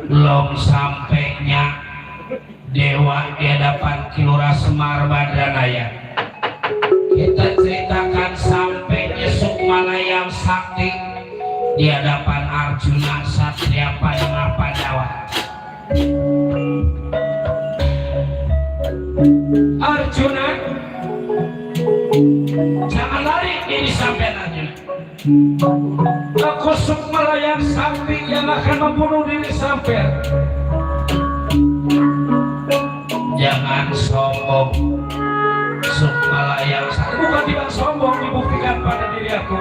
Belum sampainya Dewa di hadapan Kilura Semar Badranaya. Kita ceritakan sampainya Sukmalayam Sakti di hadapan Arjuna Satria Padma Pandawa. Arjuna, jangan lari, ini sampai Arjuna. Aku Sukmalayam Sakti yang akan membunuh diri sampai. Jangan sombong, Sukmalayam Sakti. Bukan tidak sombong, dibuktikan pada diri aku.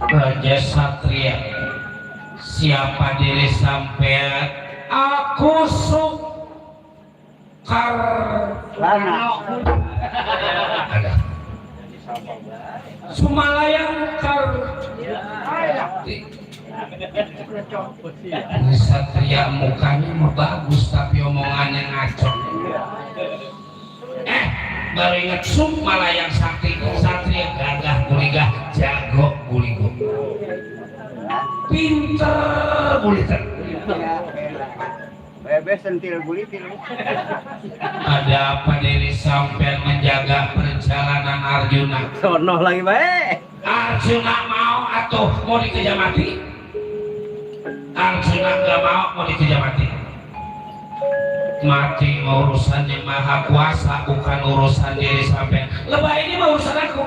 Raja Satria, siapa diri sampean? Aku Sukar. Ada. Sumalayang Kar. Satria mukanya mah bagus tapi omongannya ngaco. Baru ingat Sumalayang Sakti, Satria gagah guligah, jago guligo, pinter guliter. Bebes sentil gulitir. Ada apa diri sampai menjaga perjalanan Arjuna? Sono lagi baik. Arjuna mau atau mau dikejar mati? Arjuna gak mau dikejar mati. Mati urusan yang maha kuasa, bukan urusan diri sampai. Lebay ini mah urusan aku.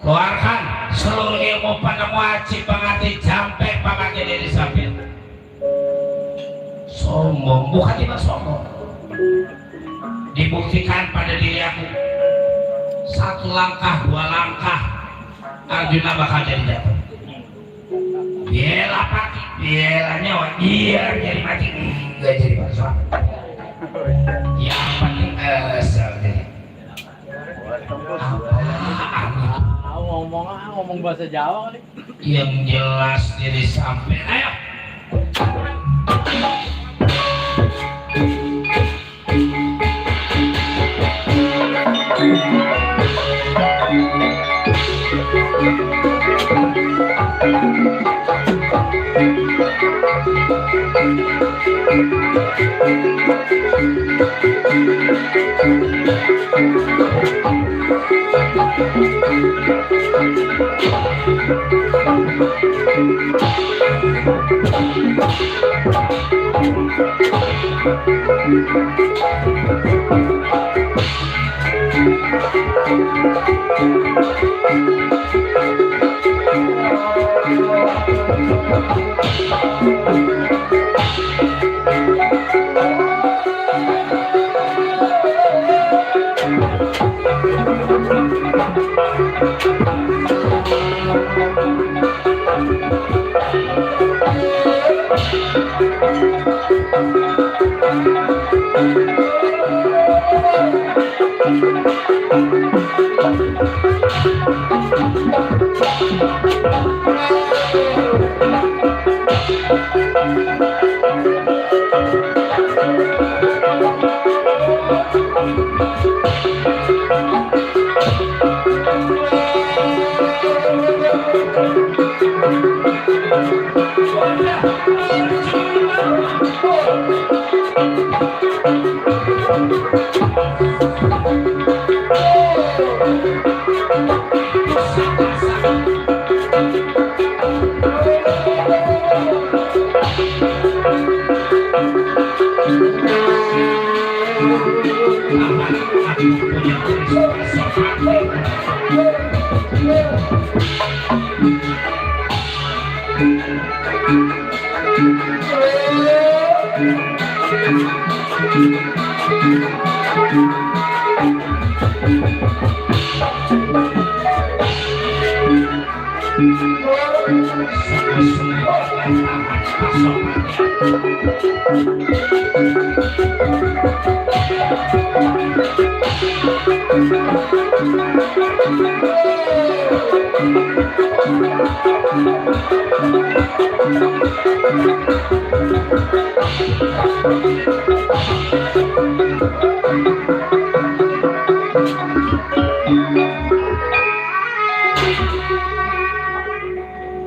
Keluarkan seluruh ilmu pada wajib pangati sampai pangati diri sampai. Sombong, bukan tiba sombong. Dibuktikan pada diri aku. Satu langkah, dua langkah, Arjuna bakal jadi jatuh. Bela pati, bela nyawa, iya jadi mati, enggak jadi masalah. Yang penting asal jadi. Ngomong bahasa Jawa kali. Yang jelas diri sampai, ayo.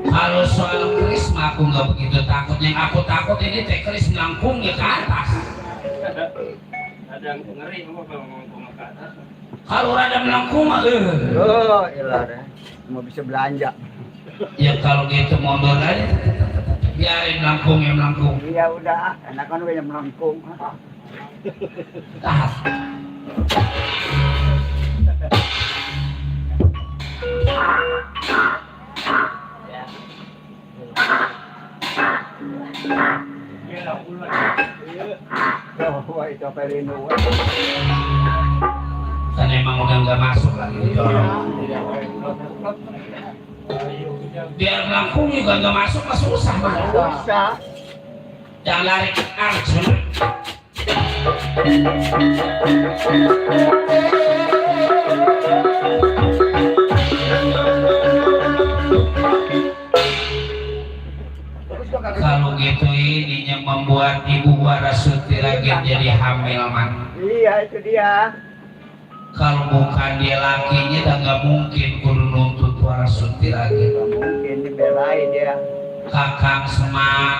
Kalau soal keris mah aku nggak begitu takut. Yang aku takut ini teh keris melengkungnya ke atas. Ada yang ngeri kalau ngomong ke atas. Kalau rada melengkung mah Oh, ilah deh. Mau bisa belanja. ya kalau gitu mundur aja. Biarin melengkung. Iya udah, enak kan udah melengkung. Ah. Wah, itu Pelino. Kan emang udah nggak masuk lagi didorong. Biar melengkung juga nggak masuk mah susah banget. Susah. Jangan lari ke Arjun. Kalau gitu ininya membuat Ibu Warasuti lagi jadi hamil man. Iya, itu dia. Kalau bukan dia lakinya dan nggak mungkin kudu nuntut Warasuti lagi. Gak mungkin dibelain dia. Kakang Semang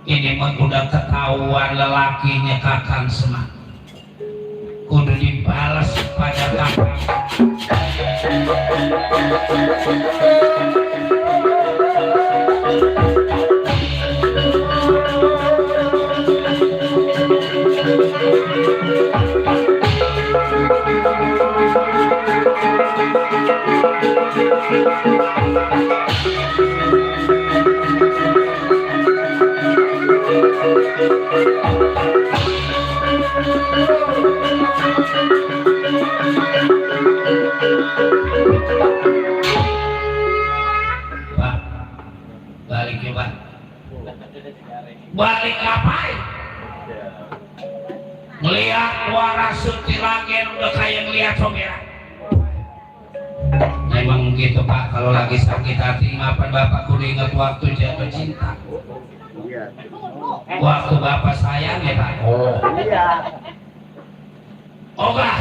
ini mah udah ketahuan lelakinya Kakang Semang. Kudu dibalas pada kakang. Pak, balik ya Pak. Balik ngapain? Ngeliat Warasuti lagi udah kayak ngeliat Somira. Memang gitu Pak, kalau lagi sakit hati maafkan Bapak kudu ingat waktu jatuh cinta. Iya. Waktu Bapak sayang ya Pak. Oh. Iya. Oh enggak.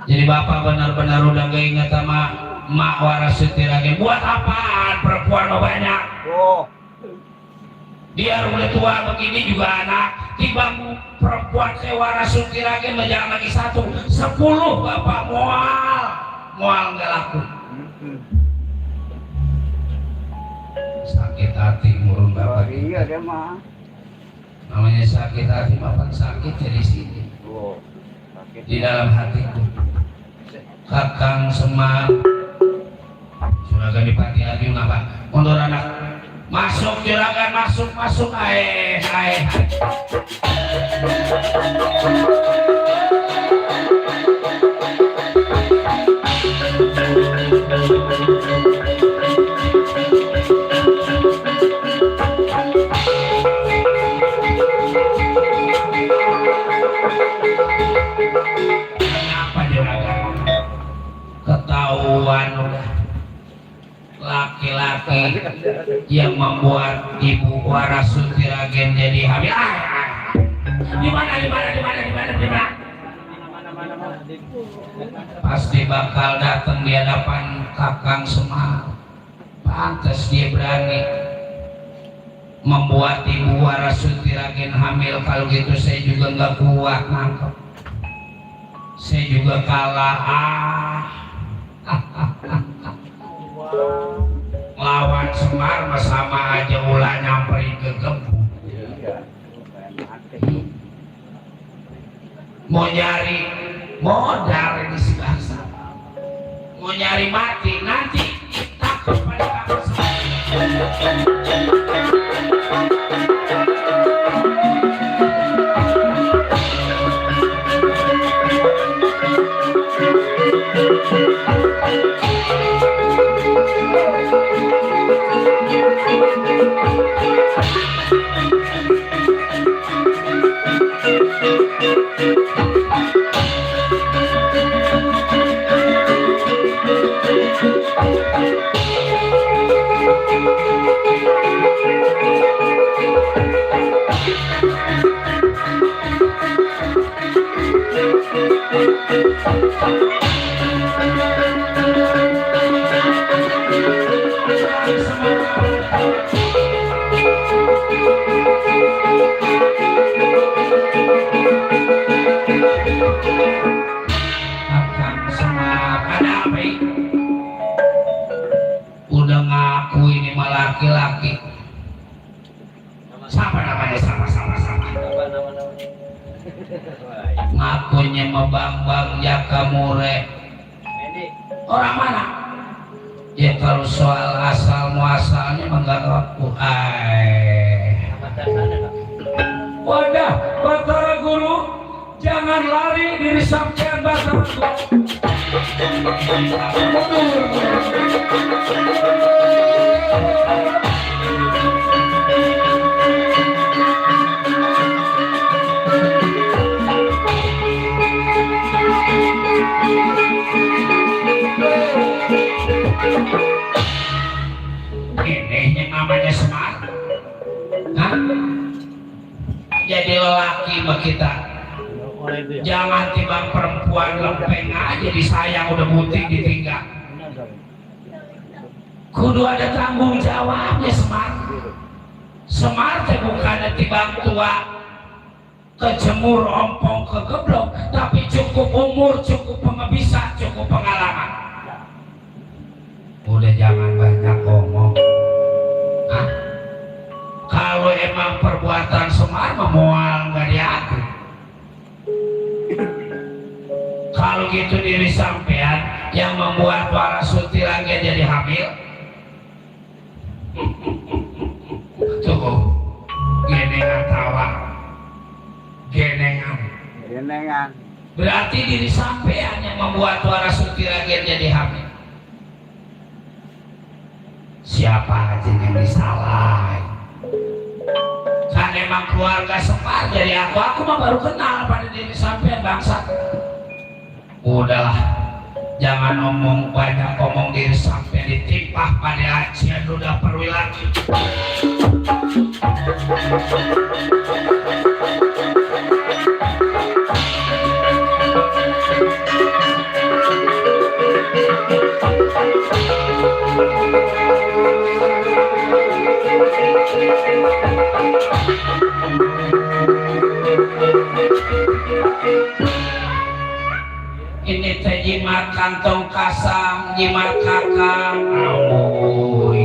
Jadi Bapak benar-benar udah gak ingat sama Mak Warasuti lagi. Buat apaan perempuan banyak? Oh. Biar udah tua begini juga anak. Tiba perempuan kayak Warasuti lagi menjangan lagi 1, 10 Bapak mual nggak laku. Sakit hati murun Oh, Bapak. iya dia mah. Namanya sakit hati Bapak sakit dari sini. Oh. Sakit. Di dalam hatiku. Kakang Semang Juragan Dipati Arjuna ngapa? Mundur anak. Masuk Juragan, masuk. Ae. Kenapa Juragan? Ketahuan udah laki-laki yang membuat Ibu Warasuti Ragen jadi hamil. Di mana? Pasti bakal datang di hadapan Kakang Semang. Pantas dia berani membuat Ibu Warasuti Ragen hamil. Kalau gitu saya juga nggak kuat nangkep. Saya juga kalah. Lawan Semar sama aja ulah nyamperin ke kebun. Mau nyari modal ini si bangsa. mau nyari mati nanti takut pada kakak Semar. Kakang Semar, ada apa ini? Udah ngaku ini mah laki-laki. Siapa namanya? Sama. Ngakunya mah Bambang Jaka Mure. Orang mana? Ya kalau soal asal muasalnya mah nggak ngaku. Wadah, Batara Guru, jangan lari diri sampean Batara Guru. Ini yang namanya Semar. Hah? Jadi lelaki mah kita jangan tiba perempuan lempeng aja disayang udah buting ditinggal. Kudu ada tanggung jawabnya Semar. Semar teh bukan tiba tua kejemur ompong kegeblok, tapi cukup umur, cukup pengabisa, cukup pengalaman. Udah jangan banyak ngomong. Hah? Kalau emang perbuatan Semar memual nggak diatur. Kalau gitu diri sampean yang membuat Warasuti lagi jadi hamil. Tuh, genengan tawa, genengan. Berarti diri sampean yang membuat Warasuti lagi jadi hamil. Siapa aja yang disalahin? Kan emang keluarga Semar jadi aku mah baru kenal pada diri sampean bangsa. Udahlah, jangan banyak ngomong diri sampean ditimpah pada ajian udah perwilan. Ini teh jimat kantong kasang, jimat kakang. Amoy.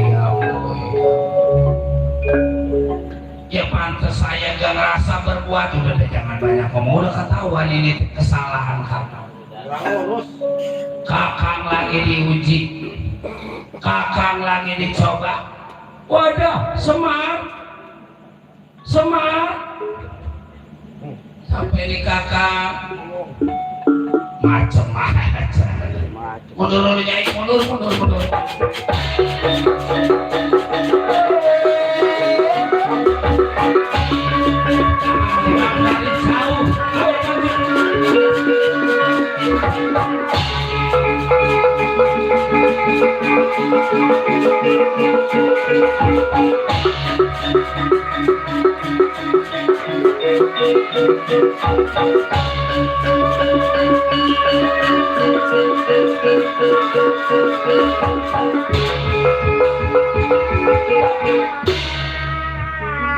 Ya pantas saya gak ngerasa berbuat. Udah deh, jangan banyak ngomong, udah ketahuan ini kesalahan kakang. Kakang lagi diuji, kakang lagi dicoba. Wadah, Semar sampai di kakang macem-macem. Mundur Nyai, mundur. Dari jauh.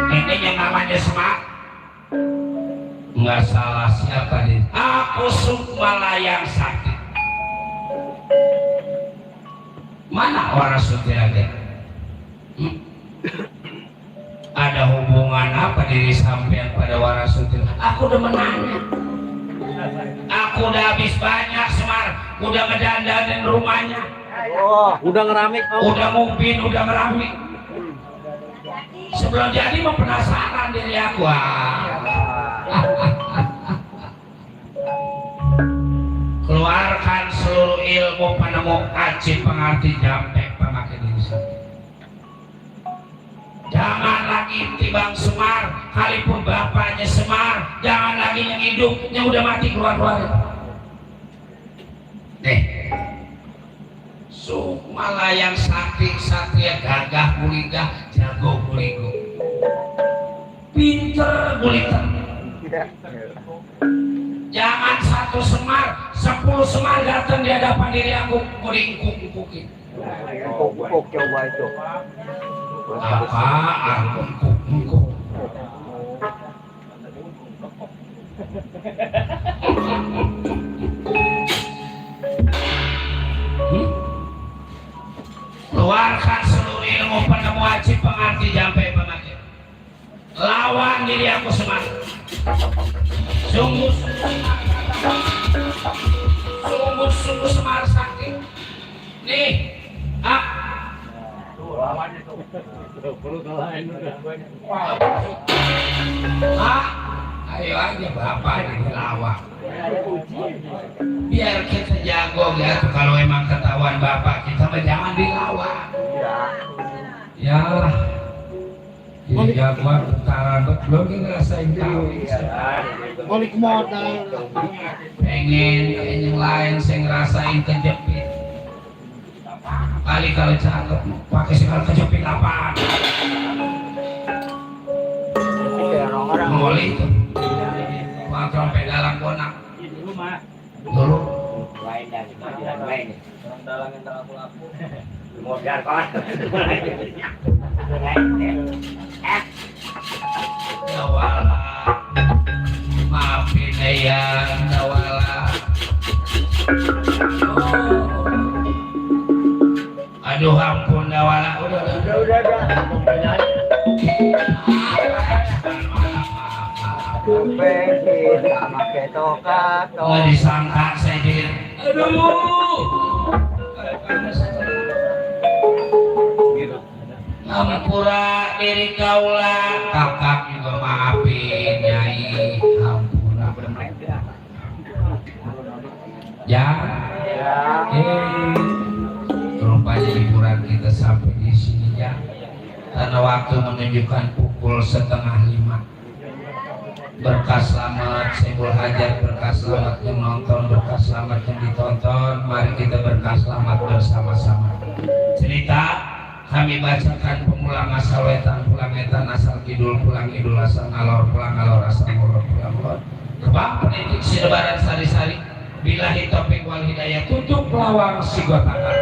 Ini yang namanya Semar. Nggak salah siapa nih? Aku Sukmalayang Sakti. Mana Warasuti lagi? Ada hubungan apa diri sampean pada Warasuti? Aku udah menanya. Aku udah habis banyak Semar. udah ngedandanin rumahnya, Oh, Udah ngeramik om. udah ngupin, udah ngeramik. Sebelum jadi mah penasaran diri aku. Keluarkan seluruh ilmu penemu aji pengerti jampe pemakai diri sendiri. Jangan lagi timbang Semar, kalipun bapaknya Semar, jangan lagi yang hidup, yang udah mati keluar-keluar. Nih, malah yang sakti satria gagah gulingah, jago guligo, pinter guliter. Jangan 1 Semar, 10 Semar datang di hadapan diri aku, kuling-kuking. Kok coba itu. Apaan engkuk. Keluarkan seluruh ilmu penemu aji pengerti jampe pemakai. Lawan diri aku Semar. Sungguh Semar sakti. Nih, Perlu kalahin udah. Ayo aja bapak ini lawan. Biar kita jago ya. Kalau emang ketahuan bapak kita mah jangan dilawan. Ya. Ya jagoan putaran belum ngerasain tahu. Balik modal. Pengen yang lain saya ngerasain kejepit. Kali kalau cakep pakai sekal kejepit apaan? Ngoli itu. Kontrol pedalang konak. Dulu mah. Dulu. Lain dari pelajaran lain. Dalang yang terlaku-laku. Modal kawan. Dawala. Maafin ya Dawala. Aduh ampun Dawala. Udah. Bensin sama ketok-ketok. Nggak disangka saya jadi. Aduh. Hampura diri kaula, kakak juga maafin Nyai. Hampura. Ya. Rupanya liburan kita sampai di sini ya. Karena waktu menunjukkan pukul 4:30. Berkah selamat Saiful Hajat, berkah selamat yang nonton, berkah selamat yang ditonton. Mari kita berkah selamat bersama-sama. Cerita kami bacakan pemulang asal wetan, pulang etan asal kidul, pulang idul asal ngalor, pulang ngalor asal ngoror, pulang ngoror. Kebang pendidik si lebaran sari-sari. Billahi taufiq wal hidayah, tutup lawang si gotakan.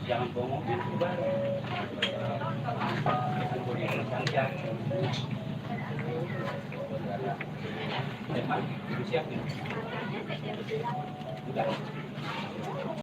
Jangan bongong. Siap nih. Udah.